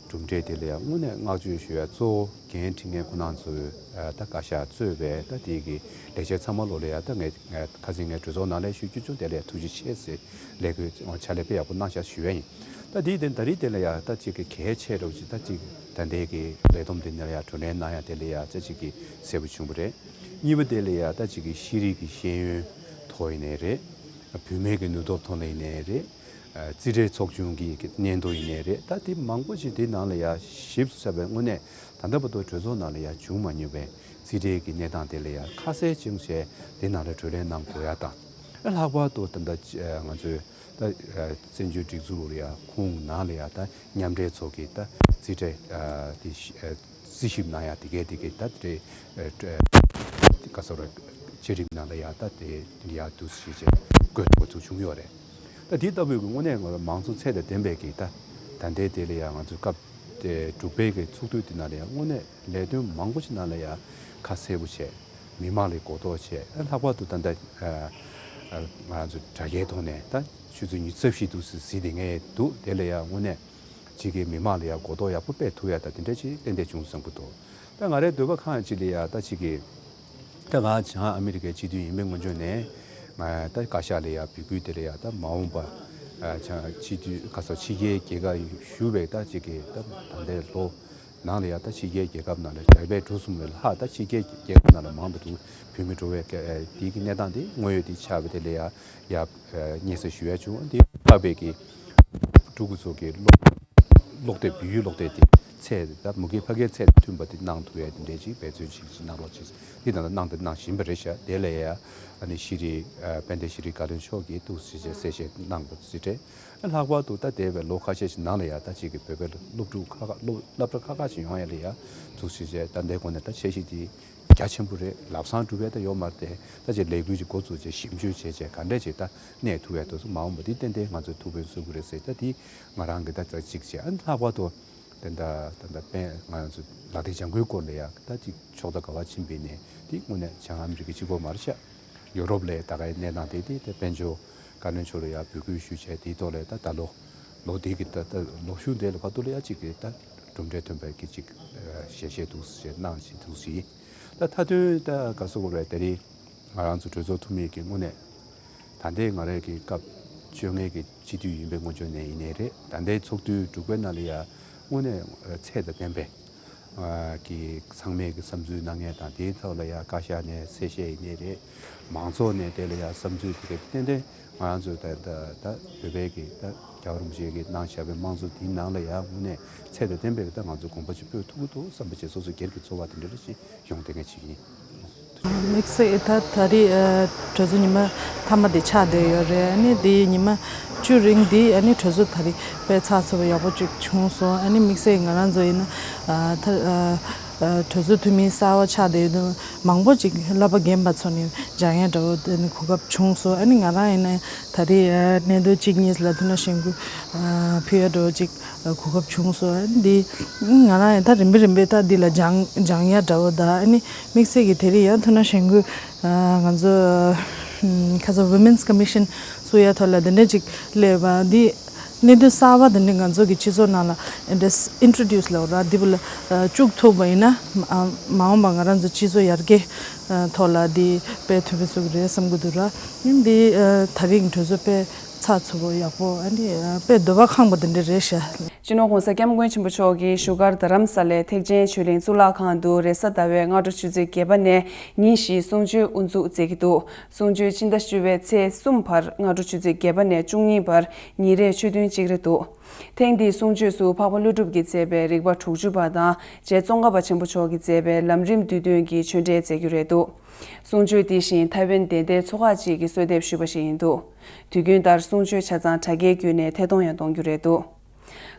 གྲུབ་འབྲས་དེ་ལ་ཡ་དངོས་གནས་བསྔགས་བརྗོད་ཞུ་ཡ་གཙོ་བོ་འགན་འཁྲི་མཁན་ཁོ་རང་ཚོའི་ད་བཀའ་ཤག་གཙོས་པའི་ད་དེ་གི་ལས་བྱེད་ཚང་མ་ལོ་ལ་ཡ་ད་ངས་ཁ་སང་ངས་གྲོས་ཚོགས་ནང་ལ་ཞུ་རྒྱུ་བྱུང་། དེ་ལ་ཡ་ཐུགས་རྗེ་ཆེ་ཟེར། ལས་ཀའི་ཕྱག་ལས་དཔེ་ཡག་པོ་གནང་ཤག་ཞུ་ཡ་ཡིན། ད་དེའི་དེ་ད་རེས་དེ་ལ་ཡ་ད་ཅིག་གི་གལ་ཆེ་རུ་ཅིག་ད་ཅིག་ད་ལྟའི་གི་ལས་བསྡོམས་དེ་ནས་ལ་ཡ་གྲོས་གླེང་གནང་ཡ་དེ་ལ་ཡ་ད་ཅིག་གི་གསལ་པོ་བྱུང་བ་རེད། གཉིས་པ་དེ་ལ་ཡ་ད་ཅིག་གི་ཤེས་རིག་གི་ཤེས་ཡོན་ཐོག་ཡིན་ནའི་རེད། བུད་མེད་ཀྱི་ནུས་སྟོབས་ཐོག་ནས་ཡིན་ནའི་རེད། རྩིས་ཁྲའི་ཚོགས་ཆུང་གི་སྙན་ཐོ་ཡིན་ནའི་རེད། ད་དེ་མང་པོ་ཞིག་དེ་ནང་ལ་ཡ་ཞིབ་ཚགས་པའི་དངོས་གནས་ད་ལྟ་བར་དུ་གྲོས་ཚོགས་ནང་ལ་ཡ་བྱུང་མ་མྱོང་བའི་རྩིས་ཁྲའི་གི་གནས་སྟངས་དེ་ལ་ཡ་ཁ་གསལ་བྱུང་བྱས་དེ་ནང་ལ་གྲོས་གླེང་གནང་དགོས་ཡ་དང་། ལྷག་པར་དུ་ད་ལྟ་ང་ཚོའི་ད་བཙན་བྱོལ་སྒྲིག་འཛུགས་ལ་ཡ་ཁོངས་ནང་ལ་ཡ་ད་མཉམ་འབྲེལ་ཚོགས་ཀྱི་ད་རྩིས་ཁྲའི་དེ་རྩིས་ཞིབ་གནང་ཡ་དེ་གའི་དེ་གའི་ད་དེ་ག་ཟེར་བ་བཅའ་ཁྲིམས་ནང་ལ་ཡ་ད་དེ་ཡ་འདུག་ཞེས་བྱས་བཀོད་འགོ་ཚུགས་བྱུང་ཡོད་རེད། ད་དེ་ལྟ་བུའི་གི་དངོས་གནས་ང་ཚོ་མང་གཙོ་ཚད་དང་ལྡན་པའི་གི་ད་ད་ལྟའི་དེ་ལ་ཡ་ང་ཚོ་སྐབས་དེ་དྲུག་པའི་གི་ཚོགས་དུས་དེ་ནང་ལ་ཡ་དངོས་གནས་ལས་དོན་མང་པོ་ཞིག་ནང་ལ་ཡ་ཁ་གསལ་པོ་བྱས། མི་མང་ལ་གོ་རྟོགས་བྱས། ལྷག་པར་དུ་ད་ལྟ་ང་ཚོ་དྲ་རྒྱའི་ཐོག་ནས་ད་ཆུ་ཚོད་ཉི་ཤུ་རྩ་བཞི་འདུག་སེ་གཟིགས་བསྡད་མཁན་འདུག་དེ་ལ་ཡ་དངོས་གནས་ཅིག་གི་མི་མང་ལ་ཡ་གོ་རྟོགས་ཡག་པོ་སྤེལ་ཐུབ་ཡ་ད་དེ་འདྲ་ཅིག་ཏན་ཏན་བྱུང་བསམ་གྱི་འདུག་ད་ང་རའི་འདོད་པ་ཁེངས་ཡ་ཅིག་ལ་ཡ་ད་ཅིག་གི་ད་ང་བྱང་ཨ་མི་རི་ཀའི་སྤྱི་འཐུས་ཡིན་པའི་ངོས་ཕྱོགས་ནས་ང་ད་བཀའ་ཤག་ལ་ཡ་འབོད་སྐུལ་དེ་ལ་ཡ་ད་མ་འོངས་པ་བྱང་སྤྱི་འཐུས་ཁ་སང་ཕྱི་རྒྱལ་རྒྱལ་ཁབ་བཞུགས་པའི་ད་ཅིག་གི་ད་ད་ལྟའི་ལོ་ནང་ལ་ཡ་ད་ཕྱི་རྒྱལ་རྒྱལ་ཁབ་ནང་ལ་འདས་པའི་གྲུ་གསུམ་ལས་ལྷག་ད་ཕྱི་རྒྱལ་རྒྱལ་ཁབ་ནང་ལ་མང་དུ་འགྲོ་བོད་མི་འགྲོ་བའི་དེའི་གི་གནས་སྟངས་དེ་དངོས་ཡོད་དེ་ཆགས་པ་དེ་ལ་ཡ་ཡ་སྙན་སེང་ཞུ་ཡ་བྱུང་། དེ་ཕག་པའི་གི་ཕྲུ་གུ་ཚོ་གི་སློབ་སློབ་དེབ་བོད་ཡིག་སློབ་དེབ་དེ་ཚད་ད་མུ་གེ་ཕ་གིའི་ཚད་མཐུན་པ་དེ་གནང་ཐུབ་ཡ་དེ་འདྲས་ཅིག་འབད་བརྩོན་ཅིག་ཅིག་གནང་རོགས་ཅིག་དེ་ད་ལྟ་གནང་དང་གནང་བཞིན་པ་རེད་ཤག་དེ་ལ་ཡ་ཨ་ནི་ཤེས་རིག་དཔལ་ལྡན་ཤེས་རིག་བཀའ་བློན་མཆོག་གིས་འདུག་སེ་བྱས་གསལ་བཤད་གནང་བ་རྩིས་སྤྲད། ལྷག་པར་དུ་ད་འདས་པའི་ལོ་ཁ་ཤས་ཤིག་ནང་ལ་ཡ་ད་ཅིག་གི་བོད་པའི་སློབ་ཕྲུག་ཁག་ཁག་སློབ་སློབ་གྲྭ་ཁག་ཁག་ཅིག་ཡོང་ཡ་ལ་ཡ་འདུག་སེ་བྱས་ད་ལྟའི་སྒོ་ནས་ད་འཆར་གཞི་དེ་རྒྱ་ཆེན་པོ་རེད། ལམ་སང་འགྲུབ་ཡ་ད་ཡོད་མ་རེད་དེ། ད་ཅིག་ལས་འགུལ་ཅིག་འགོ་བཙུགས་བྱས་ཞིབ་འཇུག་བྱས་བྱས་ག་འདྲས་ཅིག་ད་གནས་ཐུབ་ཡ་འདུག་སེ་མ་འོངས་པ་དེ་ཏན་ཏན་ང་ཚོས་ཐུགས་ཕན་གསོས་ཀྱི་རེད་ཟེར། ད་དེ་ང་རང་གི་ད་ཙག་ཅིག་བྱས། ཨ་ནི་ལྷག་པར་དུ་ དེ་འདྲ་ད་ལྟ་དཔལ་ང་རང་ཚོ་ལག་བསྟར་ལྗང་ཁུའི་སྐོར་ལ་ཡ་ད་ཅིག་ཕྱོགས་མཐའ་ག་བ་ཕྱིན་པའི་ནས་དེ་དངོས་གནས་བྱང་ཨ་མི་རི་ཀ་གཅིག་པོ་མ་རེད་ཤག་ཡོ་རོབ་ལ་ད་གའི་གནས་སྟངས་དེ་དེ་དེ་དཔལ་འབྱོར་བཀའ་བློན་མཆོག་ལ་ཡ་འབོད་སྐུལ་ཞུས་བྱས་དེའི་ཐོག་ལ་ད་ད་ལོ་ལོ་དེ་གི་ད་ད་ལོ་གཞུག་དེ་ལ་བར་དུ་ལ་ཡ་ཅིག་གི་ད་གྲུབ་འབྲས་ཐོན་པའི་གི་ཅིག་ཞལ་བཞེས་འདུག་ཞེས་གནང་བཞིན་འདུག་ཞིག་ད་མཐའ་དོན་ད་ག་སོ་གོ་རེད་དེ་རིང་ང་རང་ཚོ་གྲོས་ཚོགས་འཐུས་མི་གི་དངོས་གནས་ད་ལྟའི་ང་རང་གི་སྐབས་བཅོ་ལྔའི་གི་སྤྱི་འཐུས་ཡིན་པའི་སྔོན་བྱོན་ནས་ཡིན་ནའི་རེད། ད་ལྟའི་ཚོགས་འདུའི་འབྲུག་པའི་ནང་ལ་ཡ་དངོས་གནས་ཚད་དང་ལྡན་པའི་གི་ཚང་མས་གི་བསམ་ཚུལ་གནང་མཁན་དང་དེའི་ཐོག་ལ་ཡ་བཀའ་ཤག་ནས་གསལ་བཤད་ཡིན་ནའི་རེད། མང་ཚོགས་ནས་དེ་ལ་ཡ་བསམ་ཚུལ་དེ་ག་ཏན་ཏན་ང་རང་ཚོ་ད་ད་ད་བོད་པའི་གི་ད་རྒྱལ་བ་རིན་པོ་ཆེ་གི་གནང་བཞག་པའི་དམངས་གཙོ་དེའི་ནང་ལ་ཡ་དངོས་གནས་ཚད་དང་ལྡན་པའི་གི་ད་ང་ཚོ་དགོངས་པ་ཅིག་སྤོས་ཐུབ་ཀྱི་འདུག་བསམ་པ་བྱས་སོ་སོ་སྒེར་གྱི་ཚོར་བ་དེ་འདྲ་རེ་ཞིག་ཡོང་བསྡད་མཁན་ཅིག་ཡིན། དམིགས་བསལ་ད་ད་རེས་ཨ་གྲོས་ཚོགས་ཉི་མ་མཐའ་མ་དེ་ཆགས་བསྡད་ཡོད་རེད། ཨ་ནི་དེ་ཉི་མ་བཅུ་རིང་དེ་ཨ་ནི་གྲོས་ཚོགས་ད་རེས་དཔེ་ཚགས་ཚུད་པ་ཡག་པོ་ཅིག་བྱུང་སོང་། ཨ་ནི་དམིགས་བསལ་ང་རང་ཚོ་ཡིན་ན་ཨ་ད་ཨ་ཨ་གྲོས་ཚོགས་འཐུས་མི་གསར་པ་ཆགས་བསྡད་ཡོད་དུས་མང་པོ་ཅིག་བསླབ་པ་རྒན་པ་ཚོ་ནས་སྦྱང་ཡ་འདྲ་བོ་དེ་ནི་གོ་སྐབས་བྱུང་སོང་། ཨ་ནི་ང་རང་ཡིན་ན་ད་རེས་ཨ་གནས་སྡོད་གཅིག་གཉིས་ལ་ཐུགས་སྣང་ཞུ་ཨ་ཕུལ་ཡ་འདྲ་བོ་ཅིག་གོ་སྐབས་བྱུང་སོང་། ཨ་ནི་འདི་ང་རང་ཡང་ད་རིམ་པས་རིམ་པས་ད་འདི་ལ་སྦྱང་སྦྱང་ཡ་འདྲ་བོ་ད་ཨ་ནི་དམིགས་བསལ་གྱི་དེ་རིང་ཡང་ཐུགས་སྣང་ཞུ་ང་ཚོ་ཁ་སང་Women's Commission བཙུགས་ཡ་ཐོག་ལ་འདི་འདྲ་ཅིག་སླེབས་པ་འདི་གནད་དོན་གསར་པ་འདི་འདྲ་ང་ཚོ་གི་སྤྱི་ཚོགས་ནང་ལ་introduce ལབ་ར་འདི་བུ་ལ་བཅུག་ཐུབ་པ་ཡིན་ན་མ་འོངས་པ་ང་རང་ཚོ་སྤྱི་ཚོགས་ཡར་རྒྱས་ཐོག་ལ་འདི་དཔེ་ཐུབ་པའི་བཟོ་གི་རེད་བསམ་གི་འདུག་ར། འདི་ད་རིང་གྲོས་ཚོགས་དཔེ་ཚགས་ཚུད་པོ་ཡག་པོ་ཨ་ནི་དཔེ་འདོད་པ་ཁེངས་པ་འདི་འདྲ་རེད་ཤག་སྤྱི་ནོར་༸གོང་ས་༸སྐྱབས་མགོན་ཆེན་པོ་མཆོག་གིས་བཞུགས་སྒར་རྡ་རམ་ས་ལའི་ཐེག་ཆེན་ཆོས་གླིང་གཙུག་ལག་ཁང་དུ་རེས་གཟའ་ཟླ་བའི་སྔ་དྲོ་ཆུ་ཚོད་བརྒྱད་པ་ནས་ཉིན་བཞིའི་གསུང་ཆོས་དབུ་འཛུགས་མཛད་ཀྱི་འདུག་གསུང་ཆོས་སྤྱི་ཟླ་བཅུ་པའི་ཚེས་གསུམ་བར་སྔ་དྲོ་ཆུ་ཚོད་བརྒྱད་པ་ནས་བཅུ་གཉིས་བར་ཉིན་རེར་ཆོས་ཐུན་གཅིག་རེ་འདུག་ཐེངས་འདིའི་གསུང་ཆོས་སུ་འཕགས་པ་ཀླུ་སྒྲུབ་ཀྱིས་མཛད་པའི་རིག་པ་དྲུག་ཅུ་པ་དང་རྗེ་ཙོང་ཁ་པ་ཆེན་པོ་མཆོག་གིས་མཛད་པའི་ལམ་རིམ་བསྡུས་དོན་གྱི་ཆོས་འབྲེལ་མཛད་རྒྱུ་རེད་འདུག་གསུང་ཆོས་འདི་བཞིན་ཐའེ་ཝན་བདེན་མཐའི་ཚོགས་ཁག་ཅིག་གིས་གསོལ་འདེབས་ཞུས་པ་ཞིག་ཡིན་འདུག་དུས་རྒྱུན་ལྟར་གསུང་ཆོས་ཆ་ཚང་དྲ་རྒྱའི་བརྒྱུད་ནས་ཐད་གཏོང་ཡང་གཏོང་རྒྱུ་རེད་འདུག་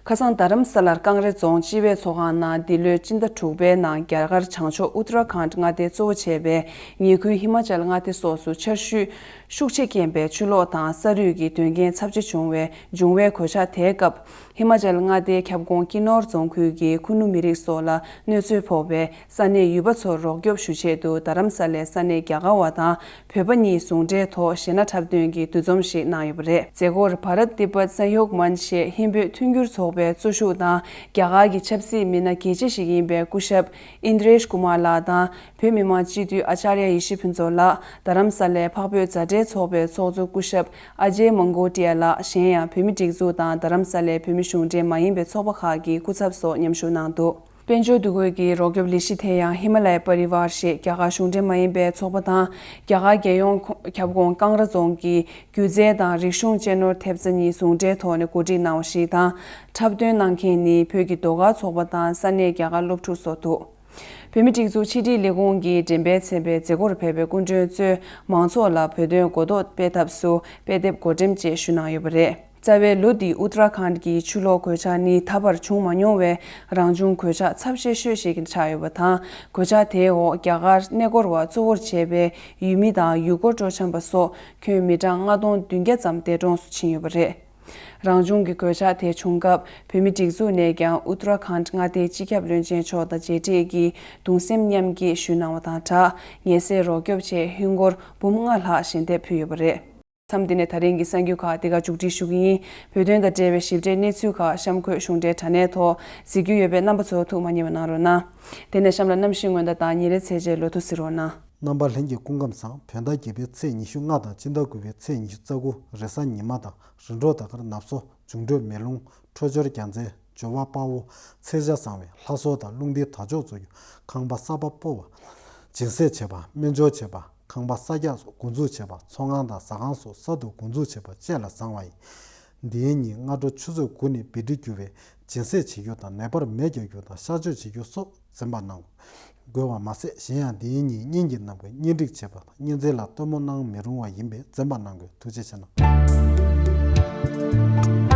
ཁ་སང་རྡ་རམ་ས་ལར་ཀང་རེ་རྫོང་སྤྱི་པའི་ཚོགས་ཁང་ནང་འདི་ལོའི་སྤྱི་ཟླ་དྲུག་པའི་ནང་རྒྱ་གར་བྱང་ཕྱོགས་ཨུ་ཏྲ་ཁཱན་མངའ་སྡེ་གཙོ་བོ་བྱས་པའི་ཉེ་ཁུལ་ཧི་མ་ཅལ་མངའ་སྡེ་སོགས་སུ་ཆར་ཞུད་ཤུགས་ཆེ་རྐྱེན་པས་ཆུ་ལོག་དང་ས་རུད་ཀྱི་དོན་རྐྱེན་ཚབས་ཆེ་བྱུང་བའི་འབྱུང་བའི་གོད་ཆག་དེའི་སྐབས། ཧི་མ་ཅལ་མངའ་སྡེའི་ཁྱབ་ཁོངས་ཀི་ནོར་རྫོང་ཁུལ་གྱི་ཁུ་ནུ་མི་རིགས་སོགས་ལ་གནོད་འཚེ་ཕོག་པའི་ས་གནས་ཡུལ་པ་ཚོར་རོགས་སྐྱོབ་ཞུ་ཆེད་དུ་རྡ་རམ་ས་ལའི་ས་གནས་རྒྱ་གར་བ་དང་བོད་པ་གཉིས་ཟུང་འབྲེལ་ཐོག་གཞས་སྣ་འཁྲབ་སྟོན་གྱི་འདུ་འཛོམས་ཤིག་གནང་ཡོད་པ་རེད། མཛད་སྒོར་བྷ་རཏ་ཏི་པད་ས་ཡོག་མན་ཞེས་ཧིན་བོད་མཐུན་འགྱུར་ཚོགས་པའི་གཙོ་ཤུག་དང་རྒྱ་གར་གྱི་ཆབ་སྲིད་མི་སྣ་གལ་ཆེ་ཞིག་ཡིན་པའི་སྐུ་ཞབས་ཨིན་དྲེཤ་ཀུ་མཱ་ལགས་དང་བོད་མི་མང་སྤྱི་འཐུས་ཨ་ཅཱརྱ་ཡེ་ཤེས་ཕུན་ཚོགས་ལགས། རྡ་རམ་ས་ལའི་འཕགས་བོད་མཛའ་འབྲེལ་ཚོགས་པའི་ཚོགས་གཙོ་སྐུ་ཞབས་ཨ་ཇེ་མང་གོ་ཏི་ཡ་ལགས། གཞན་ཡང་བོད་མི་སྒྲིག་འཛུགས་དང་རྡ་རམ་ས་ལའི་བོད་མི་གཞུང་འབྲེལ་མ་ཡིན་པའི་ཚོགས་པ་ཁག་གི་སྐུ་ཚབ་སོགས་མཉམ་ཞུགས་གནང་འདུག་དཔལ་འབྱོར་འདུ་འགོད་ཀྱི་རོགས་སྐྱོབ་ལས་གཞི་དེ་ཡང་ཧི་མ་ལ་ཡ་པ་རི་ཝར་ཞེས་རྒྱ་གར་གཞུང་འབྲེལ་མ་ཡིན་པའི་ཚོགས་པ་དང་རྒྱ་གར་རྒྱལ་ཡོངས་ཁྱབ་ཁོངས་ཀང་ར་རྫོང་གི་སྒྱུ་རྩལ་དང་རིག་གཞུང་གཅེས་ནོར་ཐེབས་རྩ་གཉིས་ཟུང་འབྲེལ་ཐོག་ནས་གོ་སྒྲིག་གནང་བ་ཞིག་དང་། འཁྲབ་སྟོན་གནང་མཁན་ནི་བོད་ཀྱི་ཟློས་གར་ཚོགས་པ་དང་ས་གནས་རྒྱ་གར་སློབ་ཕྲུག་སོགས་འདུག་བོད་མི་སྒྲིག་འཛུགས་ཕྱི་དྲིལ་ལས་ཁུངས་ཀྱིས་འགྲེམས་སྤེལ་མཛད་པའི་མཛད་སྒོར་ཕེབས་པའི་སྐུ་མགྲོན་གཙོས་མང་ཚོགས་ལ་བོད་དོན་གོ་རྟོགས་སྤེལ་ཐབས་སུ་དཔེ་དེབ་བགོ་འགྲེམས་བཅས་ཞུ་གནང་ཡོད་པ་རེད། རྩ་བའི་ལོ་འདིའི་ཨུ་ཏྲ་ཁཱན་གྱི་ཆུ་ལོག་གོད་ཆག་ནི་ད་བར་བྱུང་མ་མྱོང་བའི་རང་བྱུང་གོད་ཆག་ཚབས་ཆེ་ཤོས་ཤིག་ཆགས་ཡོད་པ་དང་། གོད་ཆག་དེའི་འོག་རྒྱ་གར་གནས་སྐོར་བ་གཙོ་བོར་བྱས་པའི་ཡུལ་མི་དང་ཡུལ་སྐོར་སྤྲོ་འཆམ་པ་སོགས་ཁྱོན་མི་གྲངས་ལྔ་སྟོང་བདུན་བརྒྱ་ཙམ་འདས་གྲོངས་སུ་ཕྱིན་ཡོད་པ་རེད། རང་བྱུང་གི་གོད་ཆག་དེ་བྱུང་སྐབས་བོད་མི་སྒྲིག་འཛུགས་ནས་ཀྱང་ཨུ་ཏྲ་ཁཱན་མངའ་སྡེའི་སྤྱི་ཁྱབ་བློན་ཆེན་མཆོག་དང་མཇལ་འཕྲད་ཀྱིས་གདུང་སེམས་མཉམ་སྐྱེད་ཞུས་གནང་བ་དང་སྦྲགས་ངལ་སེལ་རོགས་སྐྱོབ་ཆེད་ཧིན་སྒོར་འབུམ་ལྔ་ལྷག་ཞལ་འདེབས་ཕུལ་ཡོད་པ་རེད། མཚམས་འདི་ནས་ད་རིང་གི་གསར་འགྱུར་ཁག་འདི་ག་མཇུག་སྒྲིལ་ཞུ་གི་ཡིན། བོད་དོན་དང་འབྲེལ་བའི་ཞིབ་ཕྲའི་གནས་ཚུལ་ཁག་གཤམ་འཁོད་གཞུང་འབྲེལ་དྲ་གནས་ཐོག་གཟིགས་རྒྱུ་ཡོད་པས་རྣམ་པ་ཚོ་ཐུགས་མ་མཉེས་པ་གནང་རོགས་གནང་། དེ་ནས་གཤམ་ལ་གནམ་གཤིས་སྔོན་བརྡ་དང་ཉིན་རེའི་ཚེས་བཅད་ལོ་ཐོ་གཟིགས་རོགས་གནང་། རྣམ་པ་ལྷན་རྒྱས་སྐུ་ཁམས་བཟང་། བོད་ཟླ་བརྒྱད་པའི་ཚེས་ཉི་ཤུ་ལྔ་དང་སྤྱི་ཟླ་དགུ་པའི་ཚེས་ཉི་ཤུ་རྩ་དགུ་རེས་གཟའ་ཉི་མ་དང་རིམ་གྲོ་ཟླ་སྐར་ནབ་སོ། འབྱུང་འཕྲོད་མེ་རླུང་། འཕྲོད་སྦྱོར་རྒྱལ་མཚན། སྦྱོར་བ་དཔའ་བོ། ཚེས་ཆ་བཟང་བའི་ལྷ་སྲོལ་དང་རླུང་རྟའི་དར་ལྕོག་འཛུགས་རྒྱུ། ཁང་པ་གསར་པ་སྤོ་བ། སྦྱིན་སྲེག་བྱེད་པ། སྨན་སྦྱོར་བྱེད་པ། ཁང་པ་གསར་རྒྱག་སོགས་འགོ་འཛུགས་བྱེད་པ། ཚོང་ཁང་དང་ཟ་ཁང་སོགས་གསར་དུ་འགོ་འཛུགས་བྱེད་པ་བཅས་ལ་བཟང་བ་ཡིན། འདིའི་ཉིན་སྔ་དྲོ་ཆུ་ཚོད་དགུ་ནས་བི་ཌི་རྒྱུ་བས་སྦྱིན་སྲེག་བྱེད་རྒྱུ་དང་ནད་པར་མེ་རྒྱག་རྒྱུ་དང་གཤག་བཅོས་བྱེད་རྒྱུ་སོགས་འཛེམ་པ་གནང་དགོས་པ་མ་ཟད། གཞན་ཡང་འདིའི་ཉིན་གཉེན་གྱི་རྣམ་པས་གཉེན་སྒྲིག་བྱེད་པ་དང་གཉེན་ཚན་ལ་སྟོན་མོ་གནང་མི་རུང་བ་ཡིན་པས་འཛེམ་པ་གནང་དགོས། ཐུགས་རྗེ་ཆེ་གནང་།